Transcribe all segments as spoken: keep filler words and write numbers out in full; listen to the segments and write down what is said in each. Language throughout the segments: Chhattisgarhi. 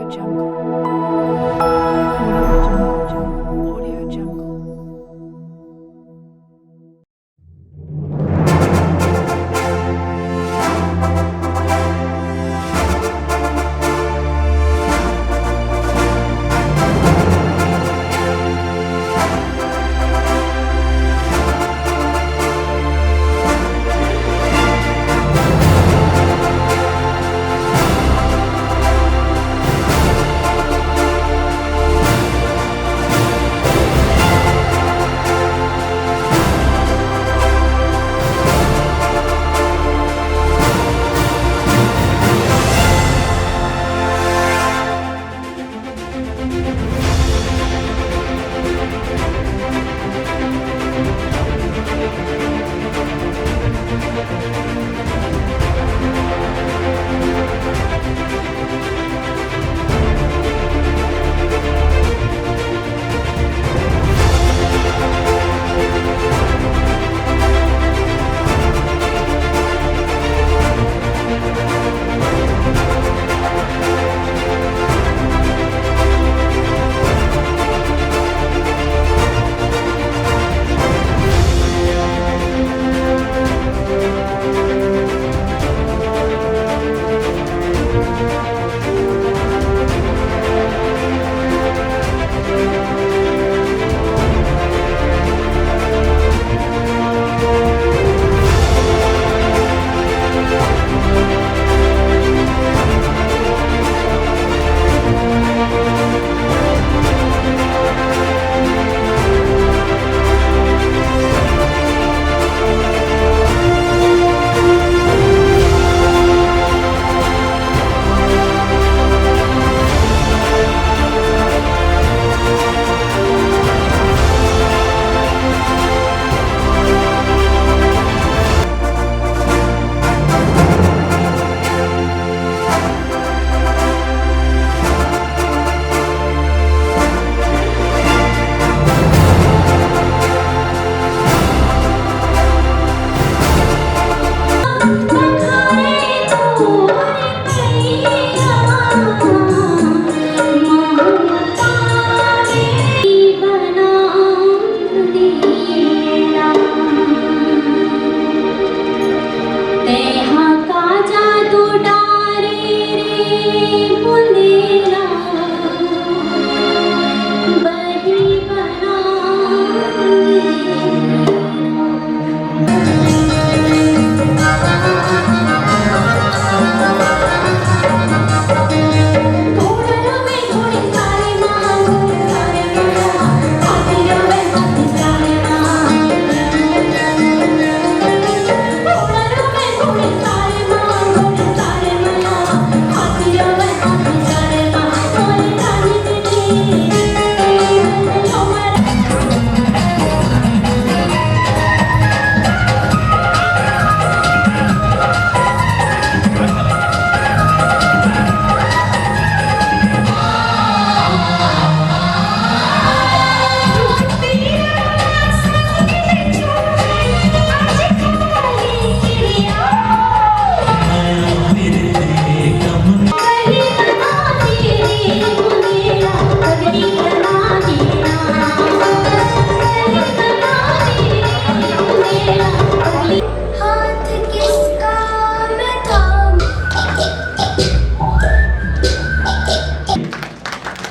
Jungle. Audio Jungle. Audio Jungle.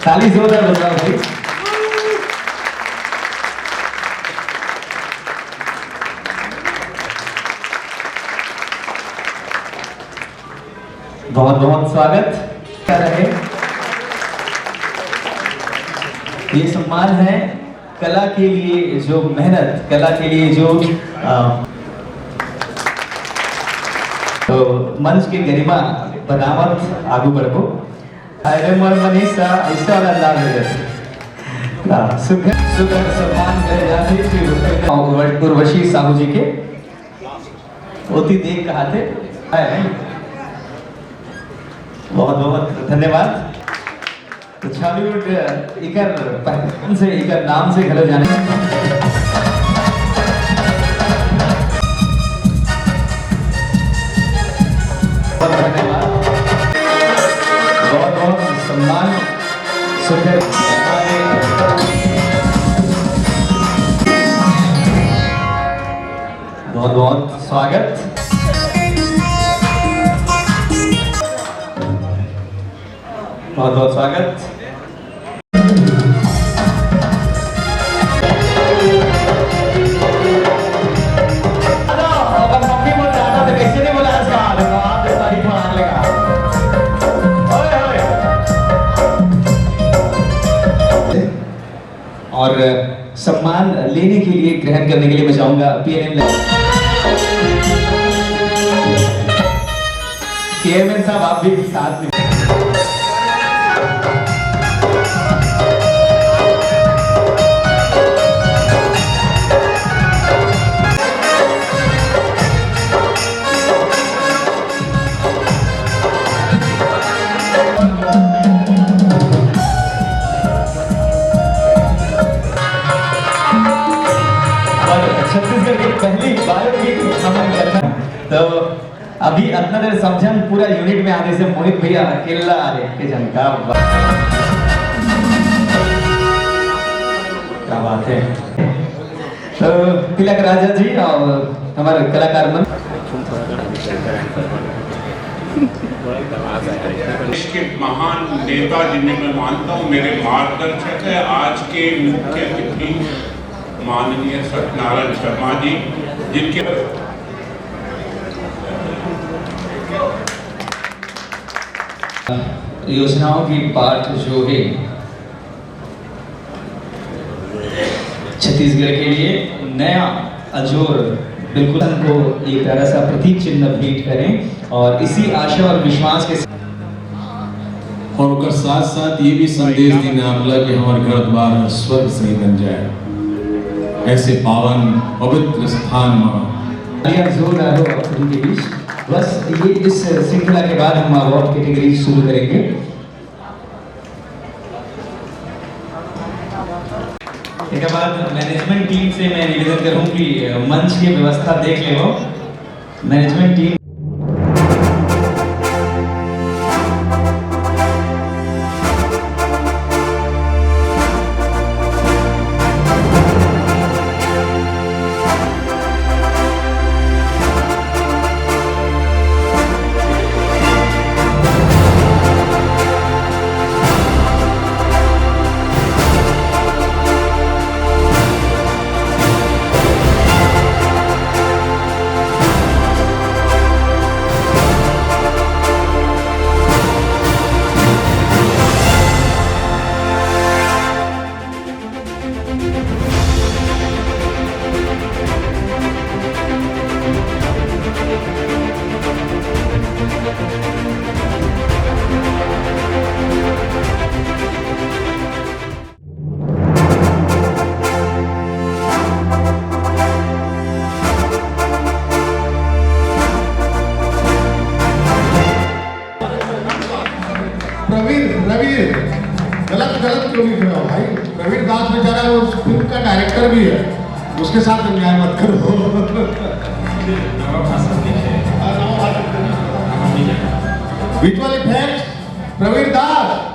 ताली जोरदार बजाओ भाई। बहुत बहुत स्वागत कर रहे। ये सम्मान है कला के लिए जो मेहनत, कला के लिए जो, अ, तो मंच के गरिमा बनावत आगू बढ़बो। अरे मोर मनीषा, ऐसा वाला अंदाज हो जाता। हाँ, सुघर, सुघर सम्मान करे जाथे श्री उर्व-, उर्वशी साहू जी के। ओती देख कहाथे, है नहीं? बहुत बहुत धन्यवाद। तो छॉलीवुड इकर पहचान से, इकर नाम से घलो जाने। बहुत धन्यवाद। बहुत बहुत सम्मान। सुंदर। बहुत बहुत स्वागत। बहुत बहुत स्वागत। अगर मम्मी बोल रहा था तो कैसे नहीं बोला आज का? देखो, आप जैसा ही फड़ाक लेगा। ओए, ओए। और सम्मान लेने के लिए, ग्रहण करने के लिए मैं चाहूंगा पीएनएम। चेयरमैन साहब, आप भी साथ में। और छत्तीसगढ़ की पहली बायो गीत हमारे घर में। तो अभी अतना देर समझन, पूरा यूनिट में आने से मोहित भैया अकेला आ रहे के जनता। क्या बात है। तो तिलक राजा जी और हमारे कलाकार मन। देश के महान नेता जिन्हें मैं मानता हूँ, मेरे मार्गदर्शक है, आज के मुख्य अतिथि माननीय सत्यनारायण शर्मा जी, जिनके योजनाओं की पाठ जो है छत्तीसगढ़ के लिए नया अजोर बिल्कुल को एक प्यारा सा प्रतीक चिन्ह भेंट करें और इसी आशा और विश्वास के साथ और ओकर साथ साथ ये भी संदेश देना आपला कि हमारे घर द्वार स्वर्ग सही बन जाए, ऐसे पावन पवित्र स्थान में। तालियां जोरदार हो आप सभी के बीच। बस ये इस श्रृंखला के बाद हम अवार्ड कैटेगरी शुरू करेंगे। एक बाद मैनेजमेंट टीम से मैं निवेदन करूं कि मंच की व्यवस्था देख ले वो। Management team. प्रवीर, रवीर, गलत, गलत क्यों लिख रहे हो भाई? प्रवीर दास बेचारा उस फिल्म का डायरेक्टर भी है, उसके साथ अन्याय मत करो। बीच वाले फैक्स, प्रवीर दास।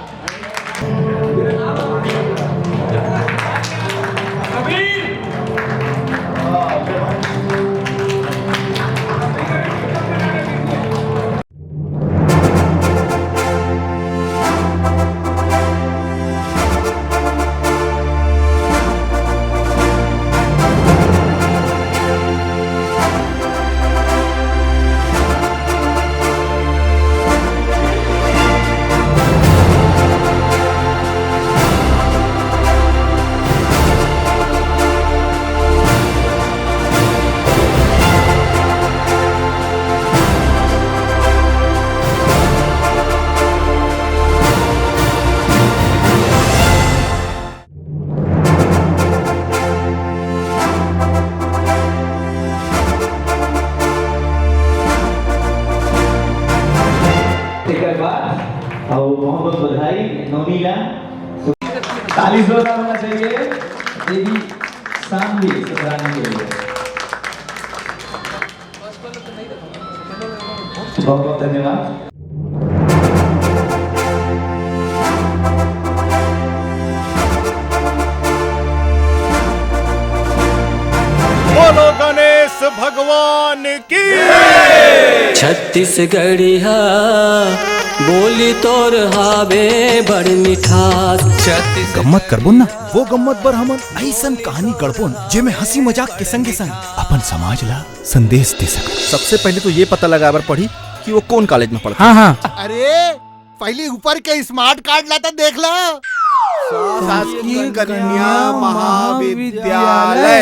एकर बाद अउ बहुत बहुत बधाई नौनी ला। ताली जोरदार होना चाहिए देवी सानवी सुधरानी के लिए। बहुत बहुत धन्यवाद। छत्तीसगढ़िया बोली तोर हावे बड़ मिठास। छत्तीस गम्मत करबो ना, वो गम्मत बर हमन अइसन कहानी गढ़बोन, जेमे हंसी मजाक के संगे संग अपन समाज ला संदेश दे सकन। सबसे पहले तो ये पता लगाए बर पड़ी कि वो कौन कॉलेज में पढ़ता। हाँ, हाँ। अरे, पहली ऊपर के स्मार्ट कार्ड ला तो देख ला। शासकीय कन्या महाविद्यालय।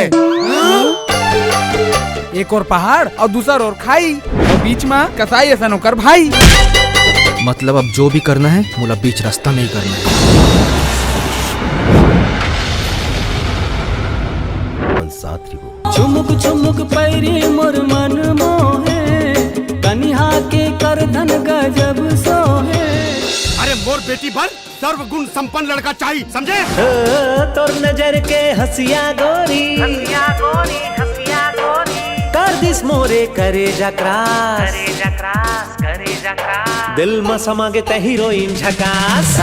एक ओर पहाड़ अउ दूसर ओर खाई, अउ बीच मा कसाई असन ओकर भाई। मतलब, अब जो भी करना है, मोला बीच रास्ता में ही करना है। अपन साथ रिबो। झुमुक झुमुक पैरी मोर मन मोहे, कनिहा के करधन गजब सोहे। अरे मोर बेटी बर सर्वगुण संपन्न लड़का चाहिए, समझे? ओ, तोर नजर के हंसिया गोरी, हंसिया गोरी, हंसिया गोरी। कर दिस मोरे करेजा क्रास, करेजा क्रास, करेजा क्रास। दिल म समा गे तै हीरोइन झकास।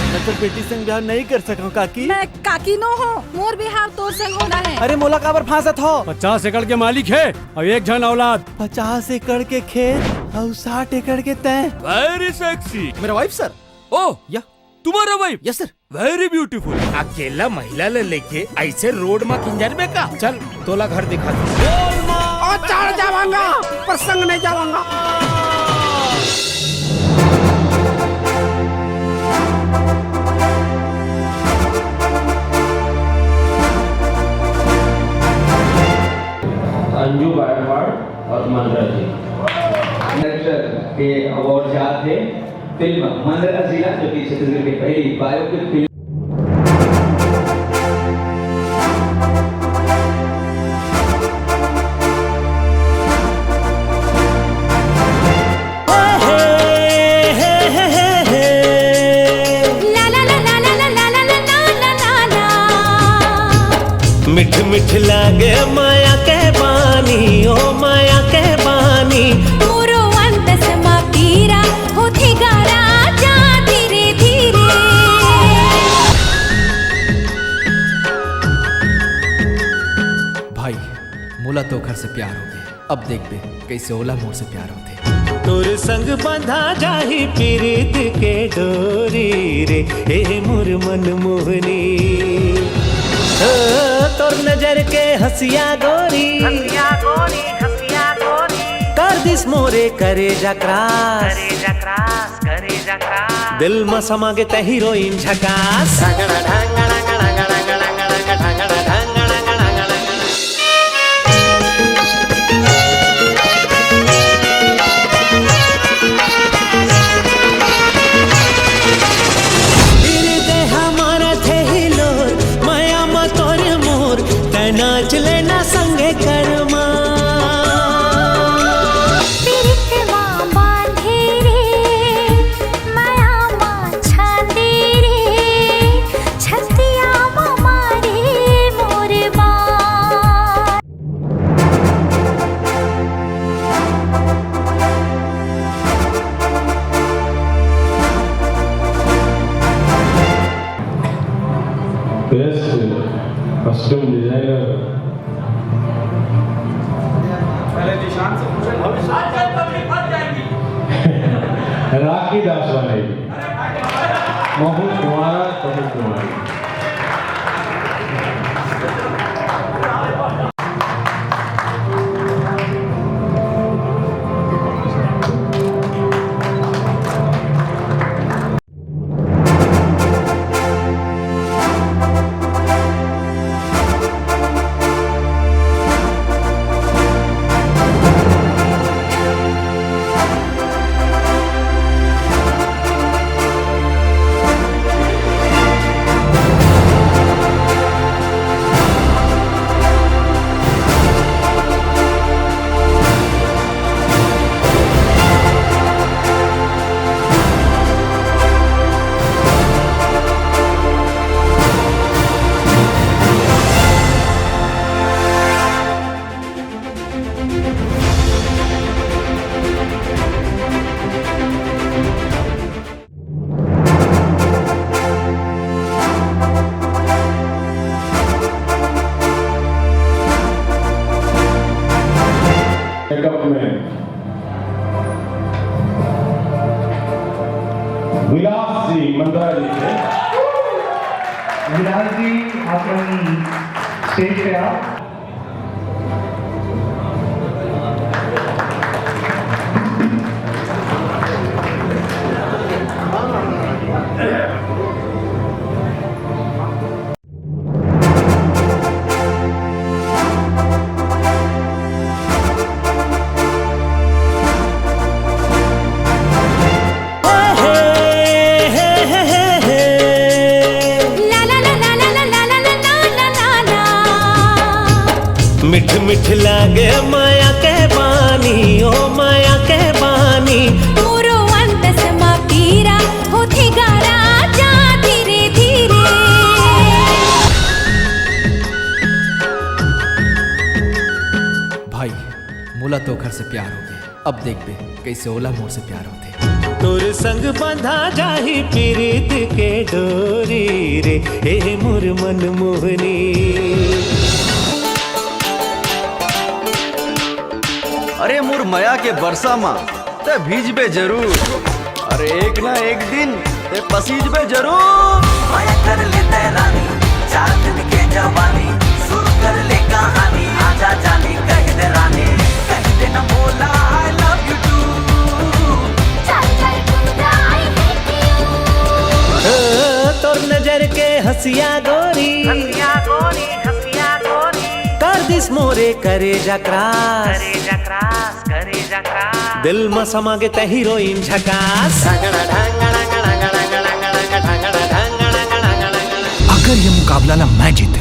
मतलब बेटी संग ब्याह नहीं कर सकंव काकी? मैं काकी नो हो, मोर बिहाव तोर संग होना है। अरे मोला काबर फांसत हो? पचास एकड़ के मालिक है अउ एक झन औलाद। पचास एकड़ के खेत अउ साठ एकड़ के तैं। Very sexy। मेरा वाइफ सर। ओ या। तुम्हारा wife? Yes sir. Very beautiful। अकेला महिला ले लेके ऐसे रोड मा किंजर में का? चल तोला घर दिखा दे। ओ चढ़ जावांगा, पर संग नहीं जावांगा। अंजू गायकवाड़ और मंत्रा जी। डायरेक्टर के अवार्ड जात हे फिल्म मंदरा जिला, जो कि छत्तीसगढ़ की पहली बायोपिक फिल्म। मिठ मिठ लागे माया के बानी, ओ माया के बानी। मोरो अंदस मा पीरा होथे गा राजा धीरे धीरे। भाई, मोला तो घर से प्यार हो गया। अब देखबे, कइसे ओला मोर से प्यार होथे। तोर संग बंधा जाही पीरित के डोरी रे, ए मोर मन मोहनी। ओ, तोर नजर के हंसिया गोरी, हंसिया गोरी, हंसिया गोरी। कर दिस मोरे करेजा क्रास, करेजा क्रास, करेजा क्रास। दिल म समा गे तै हीरोइन झकास। हृदय हमारा थे हिलोर, माया मा तोर मोर, तै नाच लेना संगे करमा। पीरित मा बांधे रे, माया मा छांदे रे, छतिया मा मारे मोर बान। Best costume designer. पहले निशान से पूछो। राखी दासवानी। महू कुमार, महू कुमार। विलास जी मंदरा जी थे। विलास जी, आप स्टेज पे आओ। मिठ मिठ लागे माया के बानी, ओ माया के बानी। मोरो अंतस मा पीरा होथे गा राजा धीरे धीरे। भाई, मोला तो घर से प्यार हो गया। अब देखबे, कइसे ओला मोर से प्यार होथे। तोर संग बंधा जाही पीरित के डोरी रे, ए मोर मन मोहनी। अरे मोर मया के बरसा मा, ते भीजबे जरूर। अरे एक ना एक दिन ते पसीजबे जरूर। मया कर ले तै रानी, चार दिन के जवानी, शुरू कर ले कहानी, आजा जानी कह दे रानी, कह दे ना बोला I love you too। चल चल कूदा I hate you। ओ, तोर नजर के हंसिया गोरी, हंसिया गोरी, हंसिया गोरी। कर दिस मोरे करेजा क्रास, करेजा क्रास। दिल म समा गे तै हीरोइन झकास। अगर ये मुकाबला ना मैं जीते,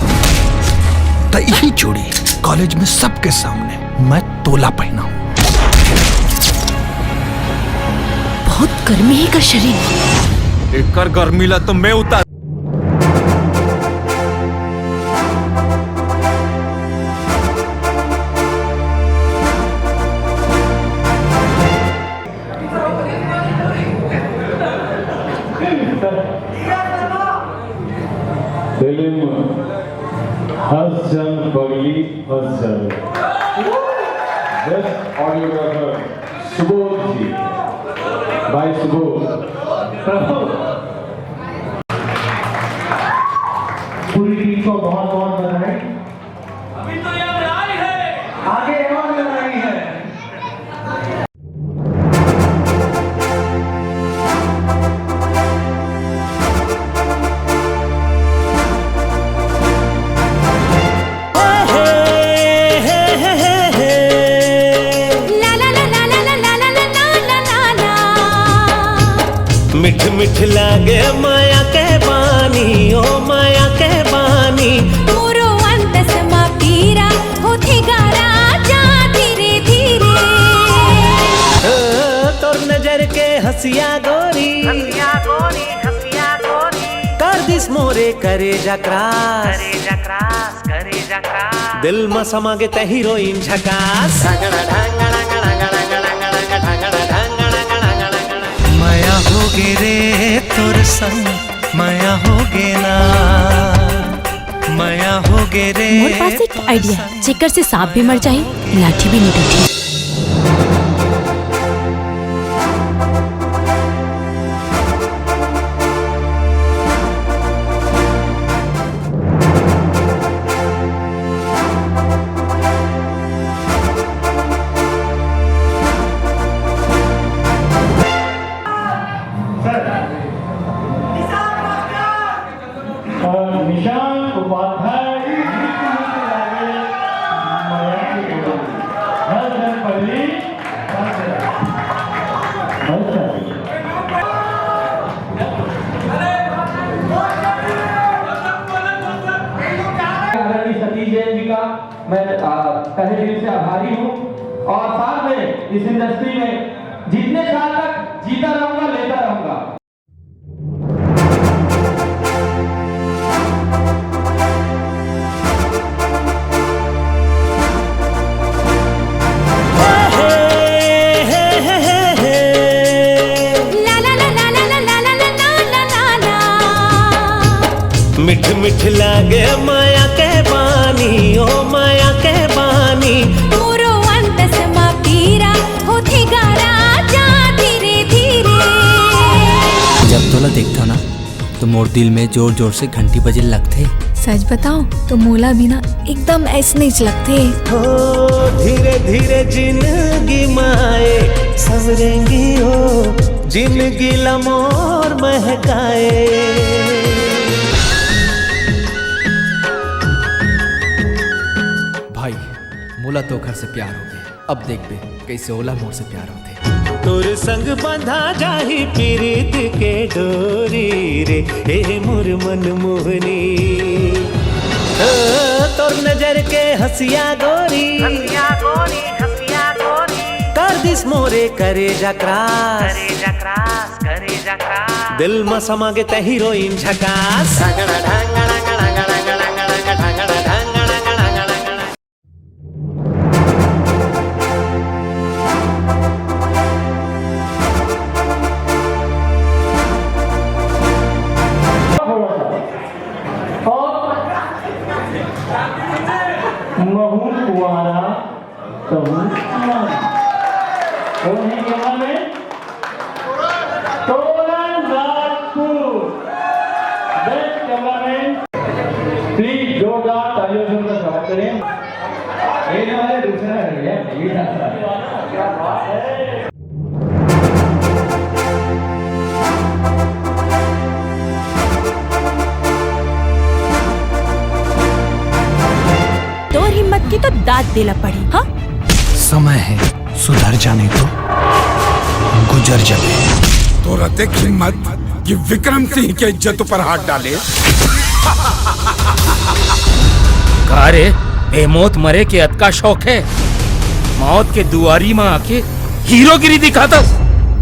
तो यही चूड़ी कॉलेज में सबके सामने मैं तोला पहनाऊं। बहुत गर्मी है का शरीर। एकर गर्मी ला तो मैं उतार। फिल्म हंस चल पगली फंस चल। बेस्ट ऑडियोग्राफर सुबोध जी, भाई सुबोध। पूरी टीम को बहुत बहुत बधाई। अभी तो ये लड़ाई है। आगे और लड़ाई है। मिठ मिठ लागे माया के बानी, ओ माया के बानी। मोरो अंतस मा पीरा होथे गा राजा धीरे धीरे। ओ, तोर नजर के हंसिया गोरी, हंसिया गोरी, हंसिया गोरी। कर दिस मोरे करेजा क्रास, करेजा क्रास। दिल म समा गे तै हीरोइन झकास। मया होगे रे तोर संग, मया होगे ना, मया होगे रे। मोर पास एक आइडिया, जेकर से सांप भी मर जाही, लाठी भी नहीं टूटी। निशांत उपाध्याय, हर जन पल्ली। आदरणीय सतीश जैन जी का मैं, आ, तहे दिल से आभारी हूँ और साथ में इस इंडस्ट्री में जितने साल तक जीता रहूंगा, लेता रहूंगा। मिठ मिठ लागे माया के बानी, ओ माया के बानी। मोरो अंतस मा पीरा होथे गा राजा धीरे धीरे। देखथव ना, तो मोर दिल में जोर जोर से घंटी बजे लगथे। सच बताओ तो मोला भी ना एकदम ऐसनेच लगथे। हो, धीरे धीरे जिंदगी माए, संवरेंगी हो, जिंदगी ला मोर महकाए। भाई, मोला तो घर से प्यार हो गया। अब देखबे, कइसे ओला मोर से प्यार होथे। तोर संग बंधा जाही पीरित के डोरी रे, ए मोर मन मोहनी। ओ, तोर नजर के हंसिया गोरी, हंसिया गोरी, हंसिया गोरी। कर दिस मोरे करेजा क्रास, करेजा क्रास, करेजा क्रास। दिल म समा गे ते हीरोइन झकास। और महू कुआरा तहू कुआरा। और नहीं कहना में तोरण राजपूत, best cameraman। Please, जोरदार तालियों से उनका स्वागत करें। ये जो है, दूसरा है भैया, ये था। क्या बात है। तोर हिम्मत के तो दांत देला पड़ी, हाँ? समय हे, सुधर जा नहीं तो गुजर जाबे। तोर अतेक हिम्मत कि विक्रम सिंह के इज्जत ऊपर हाथ डाले। का रे, बेमौत मरे के अतका शौक हे? मौत के दुआरी म आके हीरोगिरी दिखाथस।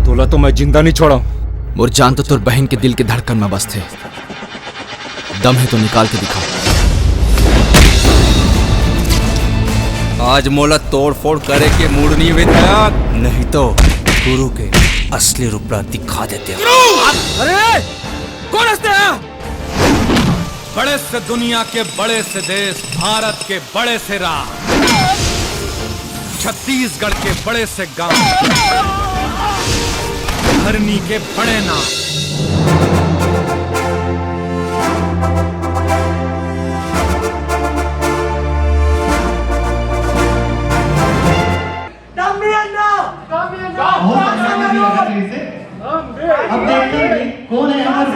तोला तो मैं जिंदा नहीं छोड़ा। मोर जान तो तोर बहन के दिल के धड़कन म बसथे। दम हे तो निकाल के दिखा। आज मोला तोड़फोड़ करे के मूड नहीं हे, नहीं तो गुरु के असली रूप ला दिखा देते। अरे, कौन हंसते हैं? बड़े से दुनिया के बड़े से देश, भारत के बड़े से राज, छत्तीसगढ़ के बड़े से गांव, धरनी के बड़े नाम। अब देखते हैं कौन है हमारे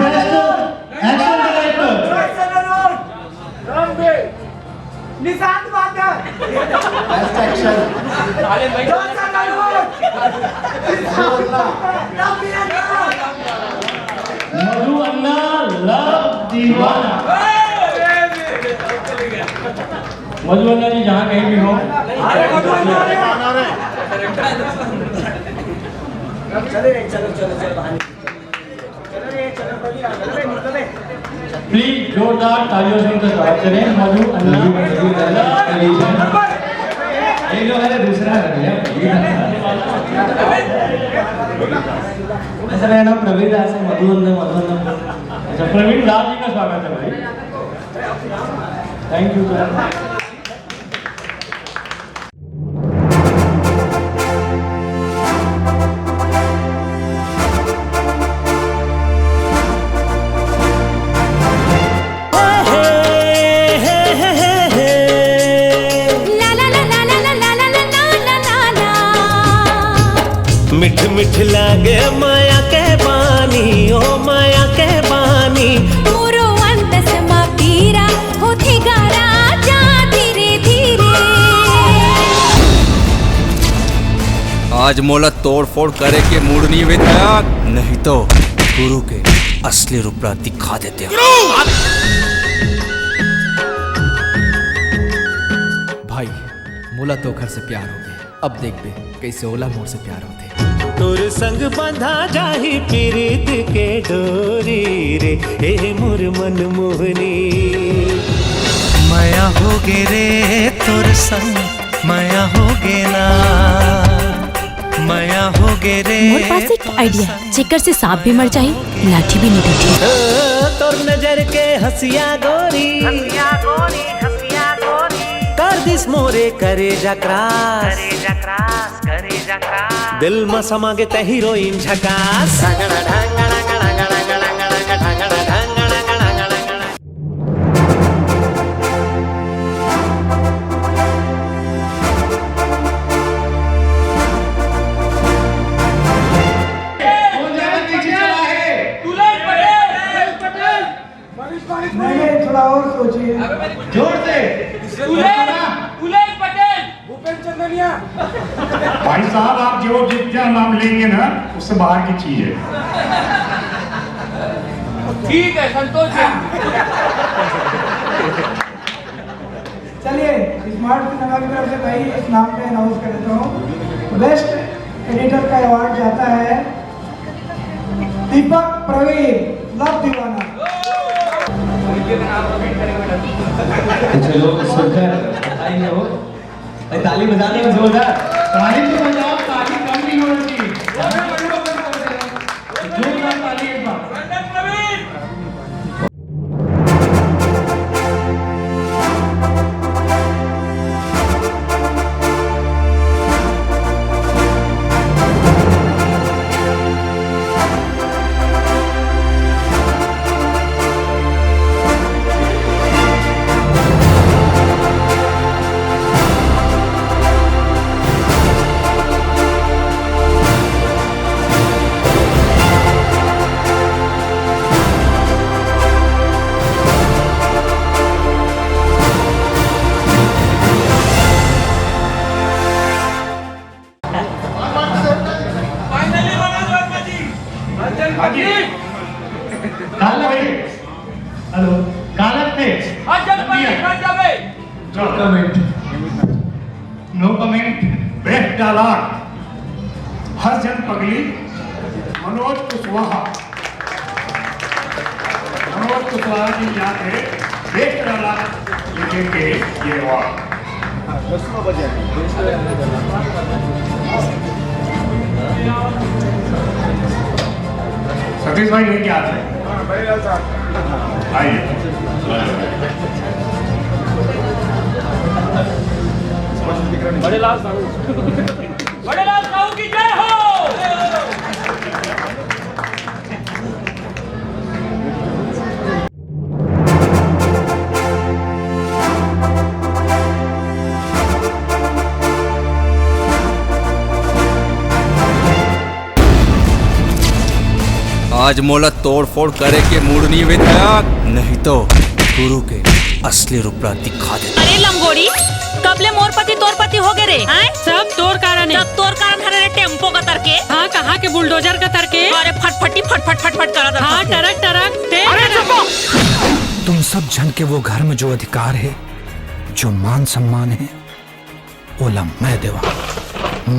best action director। निशांत बात है। Best action। मधु अन्ना love दीवाना। मधु अन्ना जी जहाँ कहीं भी हो। चलो, चलो, चलो, चलो, बाहर निकलो। Please, जोरदार तालियों से उनका स्वागत करें। मधु अन्ना, मधु अन्ना, ये जो है, दूसरा है भैया, ये था। ऐसा मेरा नाम प्रवीण दास है, मधु अन्ना, मधु अन्ना। अच्छा, प्रवीण दास जी का स्वागत है भाई। Thank you, sir। मीठ मीठ लागे माया के बानी, ओ माया के बानी। मोरो अंदस मा पीरा होथे गा राजा धीरे धीरे। आज मोला तोड़फोड़ करे के मूड नहीं हे, नहीं तो गुरु के असली रूप ला दिखा देते। भाई, मोला तो घर से प्यार हो गया। अब देखबे, कइसे ओला मोर से प्यार होथे। तोर संग बंधा जाही पीरित के डोरी रे, ए मोर मन मोहनी। मया हो गे रे तोर संग, मया हो गे ना, मया हो गे रे। मोर पास एक idea, जेकर से सांप भी मर जाही, लाठी भी नहीं टूटी। ओ, तोर नजर के हंसिया गोरी, हंसिया गोरी, हंसिया गोरी। कर दिस मोरे करेजा क्रास, करेजा क्रास, करेजा क्रास। दिल म समा गे ते हीरोइन झकास। साहब, आप जो जितना नाम लेंगे ना, उससे बाहर की चीज है। ठीक है, संतोष जी। चलिए, स्मार्ट सिनेमा की तरफ से भाई इस नाम पे अनाउंस कर देता हूँ। बेस्ट एडिटर का अवार्ड जाता है दीपक प्रवीण, लव दीवाना। चलो, सुनकर बताइए हो। भाई, ताली बजा दो जोरदार। ताली तो बजाओ, ताली कम नहीं होना चाहिए। जोरदार ताली एक बार। हेलो, कालक ने आज जब दिया। Comment। No comment। Best dialogue, हर जन पगली, मनोज कुशवाहा। मनोज कुशवाहा जी यहाँ पे बेस्ट डायलॉग लिखेंगे, ये अवार्ड। सतीश भाई, लेके आ जाए। आइए। बड़े लाल साहू, बड़े लाल साहू की जय हो। आज मोला तोड़फोड़ करे के मूड नहीं विधायक, नहीं तो गुरु के असली रूप ला दिखा देता। अरे लंगोड़ी, कब ले मोर पति तोर पति हो गए रे, हैं? सब तोर कारण है। सब तोर कारण हरे रे, टेम्पो का तरके। हाँ, कहाँ के बुलडोजर का तरके। अरे फटफटी फटफट फटफट करा था। हाँ, टरक टरक। ते अरे चुप। तुम सब झन के वो घर में जो अधिकार है, जो मान सम्मान है, ओला मैं देवा।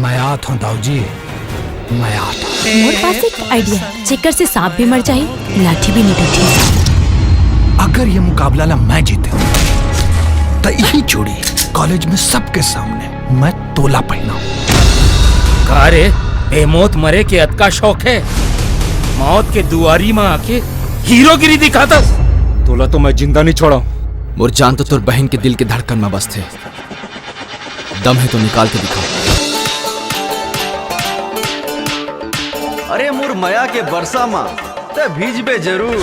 मैं आत हूँ दाऊजी, मैं आत हूँ। मोर पास एक आइडिया है, जेकर से सांप भी मर जाही, लाठी भी नहीं टूटी। अगर ये मुकाबला ला मैं जीते हूँ, तो यही चूड़ी कॉलेज में सबके सामने मैं तोला पहनाऊँ। का रे, बेमौत मरे के अतका शौक है? मौत के दुआरी में आके हीरोगिरी दिखातस। तोला तो मैं जिंदा नहीं छोड़ा। मोर जान तो तोर बहन के दिल के धड़कन में बसथे। दम है तो निकाल के दिखा। अरे मोर मया के बरसा मा ते भीजबे जरूर।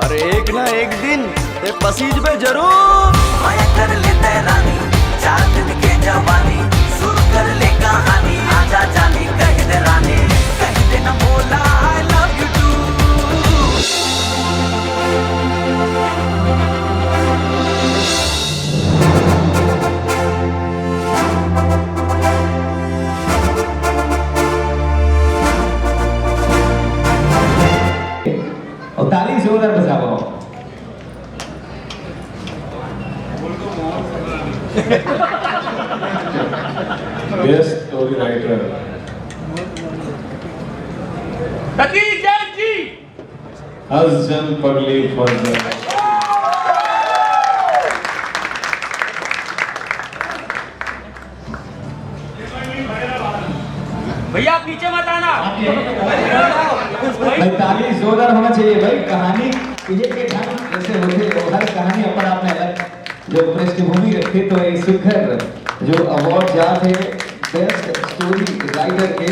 अरे एक ना एक दिन ते पसीजबे जरूर। मया कर ले तैं रानी, चार दिन के जवानी, शुरू कर ले कहानी, आजा जानी कह दे रानी, कह दे ना बोला I love you too। और ताली जोरदार बजाओ। Best story writer. Satish Jain ji. हर जन पगली फर्जन। भैया, आप नीचे मत आना। भाई, ताली जोरदार होना चाहिए भाई। कहानी ये के ढंग जैसे होते, वो हर कहानी अपन आप में अलग जो पृष्ठभूमि रखे, तो ये सुघर जो अवार्ड जात है बेस्ट स्टोरी राइटर के।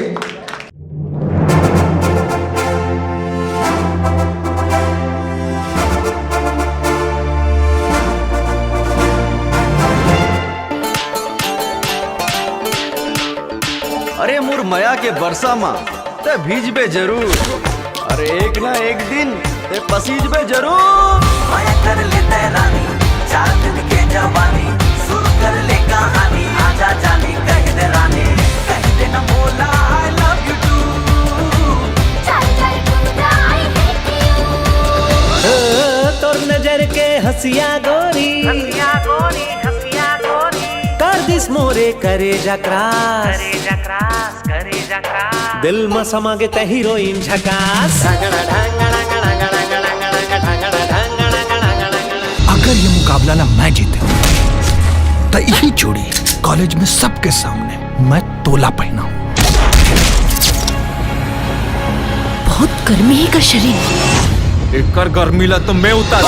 अरे मोर मया के बरसा मा ते भीजबे जरूर। अरे एक ना एक दिन ते पसीजबे जरूर। मया कर ले तैं रानी, चार दिन के जवानी, शुरू कर ले कहानी, आजा जानी कह दे रानी, कह दे ना हसिया गोरी, हसिया गोरी, हसिया गोरी। कर दिस मोरे करेजा क्रास। करेजा क्रास, करेजा क्रास। दिल म समा गे ते हीरोइन झकास। अगर ये मुकाबला ना मैं जीते तो यही चूड़ी कॉलेज में सबके सामने मैं तोला पहनाऊं। बहुत गर्मी है का शरीर। एकर गर्मी ला तो मैं उतार।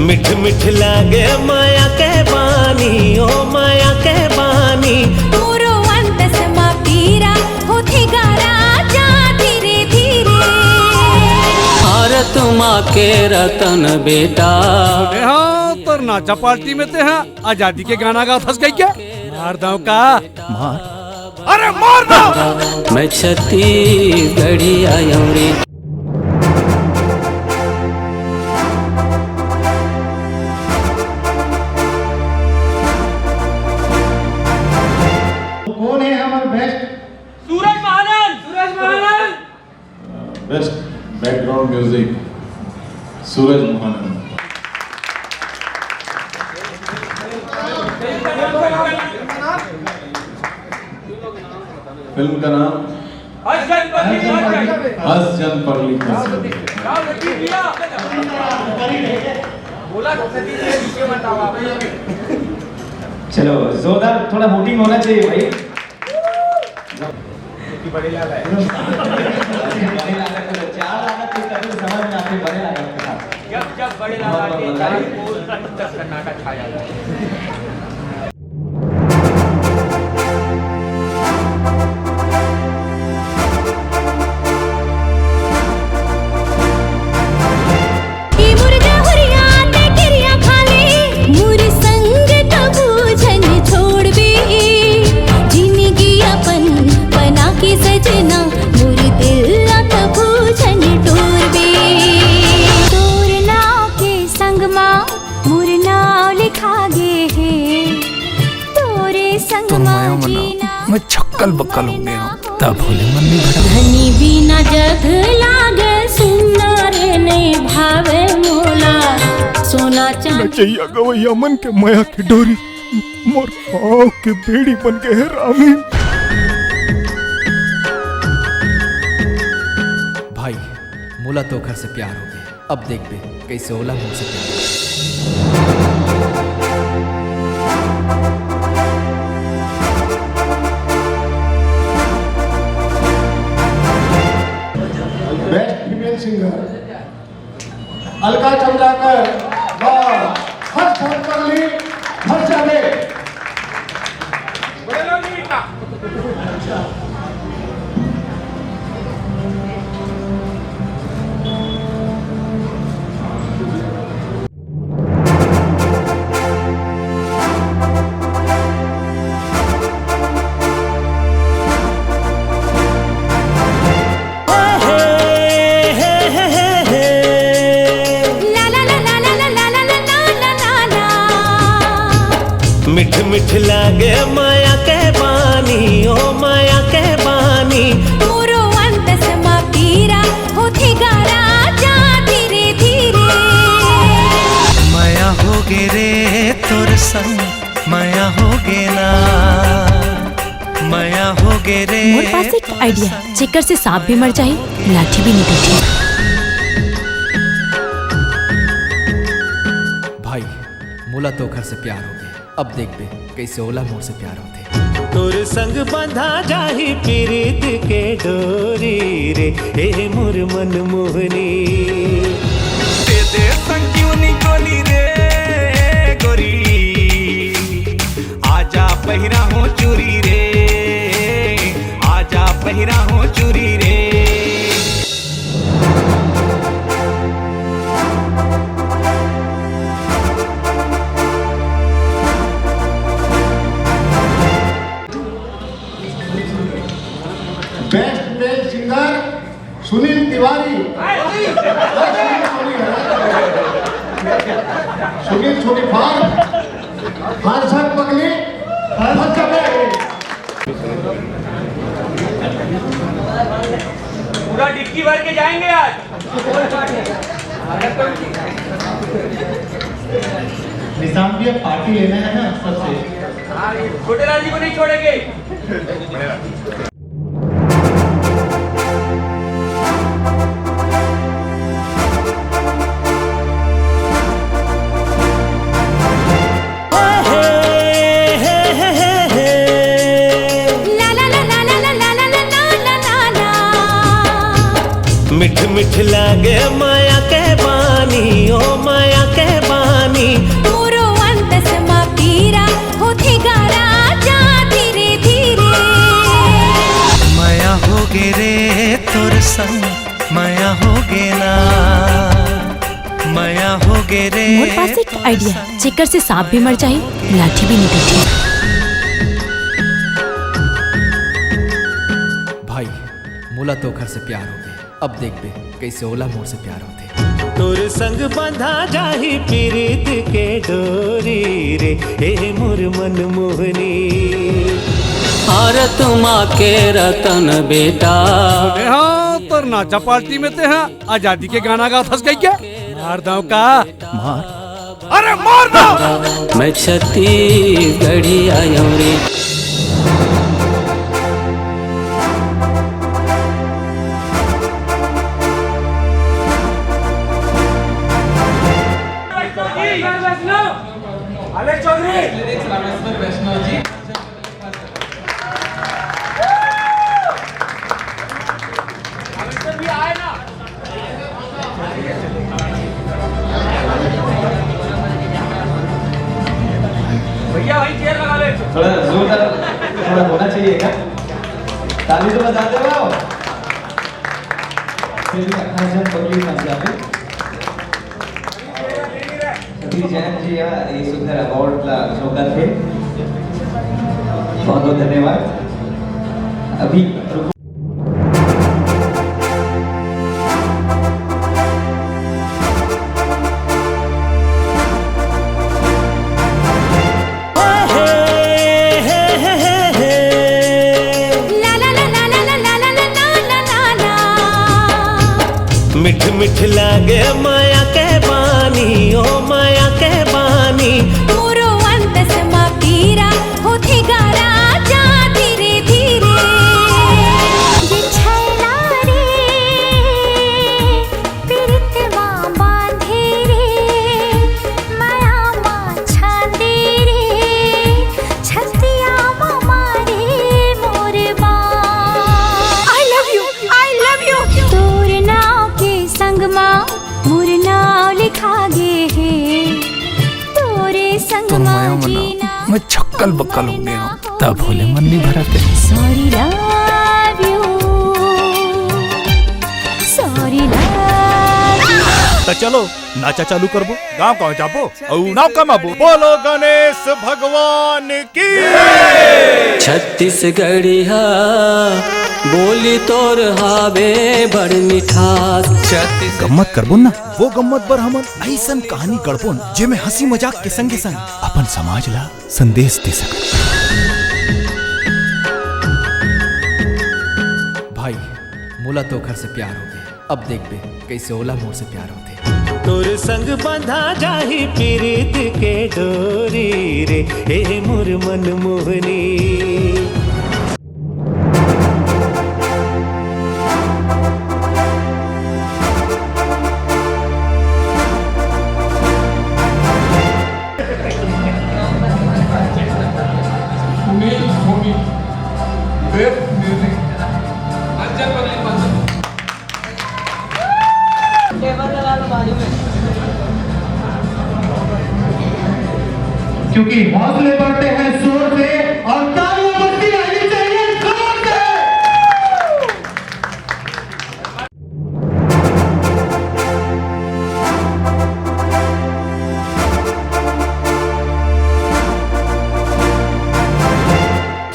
मिठ मिठ लागे माया के बानी, ओ माया के बानी। मोरो अंदस मा पीरा होथे गा राजा धीरे धीरे। भारत माँ के रतन बेटा। ए हाँ, तोर नाचा पार्टी में ते हाँ आजादी के गाना गात हस कहिके मार दंव का? मार। अरे मार दंव। मैं छत्तीसगढ़ी आयौं रे। कौन है हमारे बेस्ट? सूरज महानंद, सूरज महानंद। बेस्ट बैकग्राउंड म्यूजिक सूरज महानंद। फिल्म का नाम हंस जन पगली फंस गई। हंस जन पगली फंस गई। चलो, जोरदार, थोड़ा हूटिंग होना चाहिए भाई। बड़े लाला है। बड़े लाला को चार लाला तो कभी समझ में आते, बड़े लाला के साथ। जब जब बड़े लाला के तारीफ हो, तब तक सन्नाटा छा जाता है। ए मोर जहुरिया ते किरिया खा ले, मोर संग कभू झन छोड़बे। जिनगी अपन बना के सजना, मोर दिल ला कभू झन टोरबे। तोर नाव के संग मा मोर नाव लिखा गे हे, तोरे संग तोर मा माया मना जीना मैं छक्कल बक्कल हो गया हूँ। तब होले मन नहीं भरा। धनी बिना जग लागे सुन्ना रे, नहीं भावे मोला सोना चांदी। नचैया गवैया मन के मया के डोरी मोर पाँव के बेड़ी बन गए हे रामी। भाई, मोला तो घर से प्यार हो गया। अब देखबे, कइसे ओला मोर से प्यार। Best female singer Alka Chandrakar, वाह, हर छाप कर ली, हर जाने। मिठ मिठ लागे माया के बानी, ओ माया के बानी। मोरो अंदस मा पीरा होथे गा राजा धीरे धीरे। मया होगे रे तोर संग, मया होगे ना, मया होगे रे। मोर पास एक आइडिया है, जेकर से सांप भी मर जाही, लाठी भी नहीं टूटी। भाई, मोला तो घर से प्यार हो गया। अब देखबे, कइसे ओला मोर से प्यार होथे। तोर संग बंधा जाही पीरित के डोरी रे, ए मोर मन मोहनी। दे दे संजीवनी गोली रे गोरी, आजा पहिरा हो चूरी रे, आजा पहिरा हो चूरी रे। Best male singer Sunil Tiwari. Sunil छोटी फार, हर्षद पगली, हर्षद पगली। पूरा डिक्की भर के जाएंगे आज। निशान भी अब पार्टी लेना है ना सबसे। हाँ, ये छोटे लाल जी को नहीं छोड़ेंगे। मिठ मिठ लागे माया के बानी, ओ माया के बानी। मोरो अंतस मा पीरा होथे गा राजा धीरे धीरे। मया होगे रे तोर संग, मया होगे ना, मया होगे रे। मोर पास एक आइडिया है, जेकर से सांप भी मर जाए, लाठी भी नहीं टूटे। भाई, मोला तो घर से प्यार हो गया, अब देखबे कैसे ओला मोर से प्यार होथे। तोर संग बंधा जाही पीरित के डोरी रे, ए मोर मन मोहनी। भारत माँ के रतन बेटा। ए हाँ, तोर नाचा पार्टी में ते हाँ आजादी के गाना गात हस कहिके? मार दंव का? मार। अरे मार दो। मैं छत्तीसगढ़ी आयौं रे। अलेख चौधरी। भैया भाई चेयर लगा ले। थोड़ा जोरदार, थोड़ा होना चाहिए क्या? ताली तो बजाते रहो। फिर भी अठारह जन पब्लिक बन जाते। सतीश जैन जी हा ये सुंदर अवार्ड ला झोंकत हे। बहुत बहुत धन्यवाद। अभी मिठ मिठ लागे माया के बानी, ओ माया के बानी। मोरो अंतस मा पीरा होथे गा राजा धीरे धीरे। ये छैला रे पीरित मा बांधे रे, मया मा छांदे रे, छतिया मा मारे मोर बांध। I love you, I love you। तोर नाव के संग मा मोर नाव लिखा गे हे, तोरे संग तोर मा मया मना जीना मैं छक्कल बक्कल हो गया हूँ। तब होले मन नहीं भरा ते। Sorry love you, sorry love you। त चलो नाचा चालू करबो, गांव गांव जाबो अउ नाव कमाबो। बोलो गणेश भगवान की। छत्तीसगढ़िया बोली तोर हावे बड़ मिठास। छत्तीस गम्मत करबो ना, वो गम्मत बर हमन अइसन कहानी गढ़बोन, जेमे हंसी मजाक के संगे संग अपन समाज ला संदेश दे सकन। भाई, मोला तो घर से प्यार हो गया, अब देखबे कैसे ओला मोर से प्यार होथे। तोर संग बंधा जाही पीरित के डोरी रे, ए मोर मन मोहनी। Sunil Soni, best music. क्योंकि हौसले बढ़ते हैं शोर से और तालियां बजती रहनी चाहिए जोर से।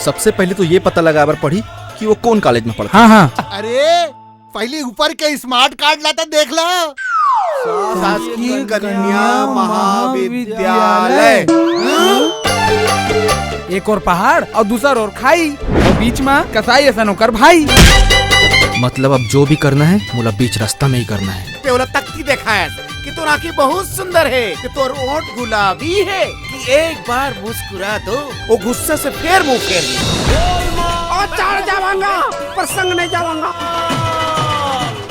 सबसे पहले तो ये पता लगाए बर पड़ी कि वो कौन कॉलेज में पढ़ता। हाँ, हाँ। अरे, पहली ऊपर के स्मार्ट कार्ड ला तो देख ला। शासकीय कन्या महाविद्यालय। एक ओर पहाड़ अउ दूसर ओर खाई। बीच मा कसाई असन ओकर भाई। मतलब अब जो भी करना है, मोला बीच रास्ता में ही करना है। ते ओला तकती देखायस कि तोर आँखी बहुत सुंदर हे, कि तोर ओंठ गुलाबी हे, कि एक बार मुस्कुरा दो, वो गुस्से से फेर मुंह फेर ले। और चढ़ जावांगा, पर संग नहीं जावांगा।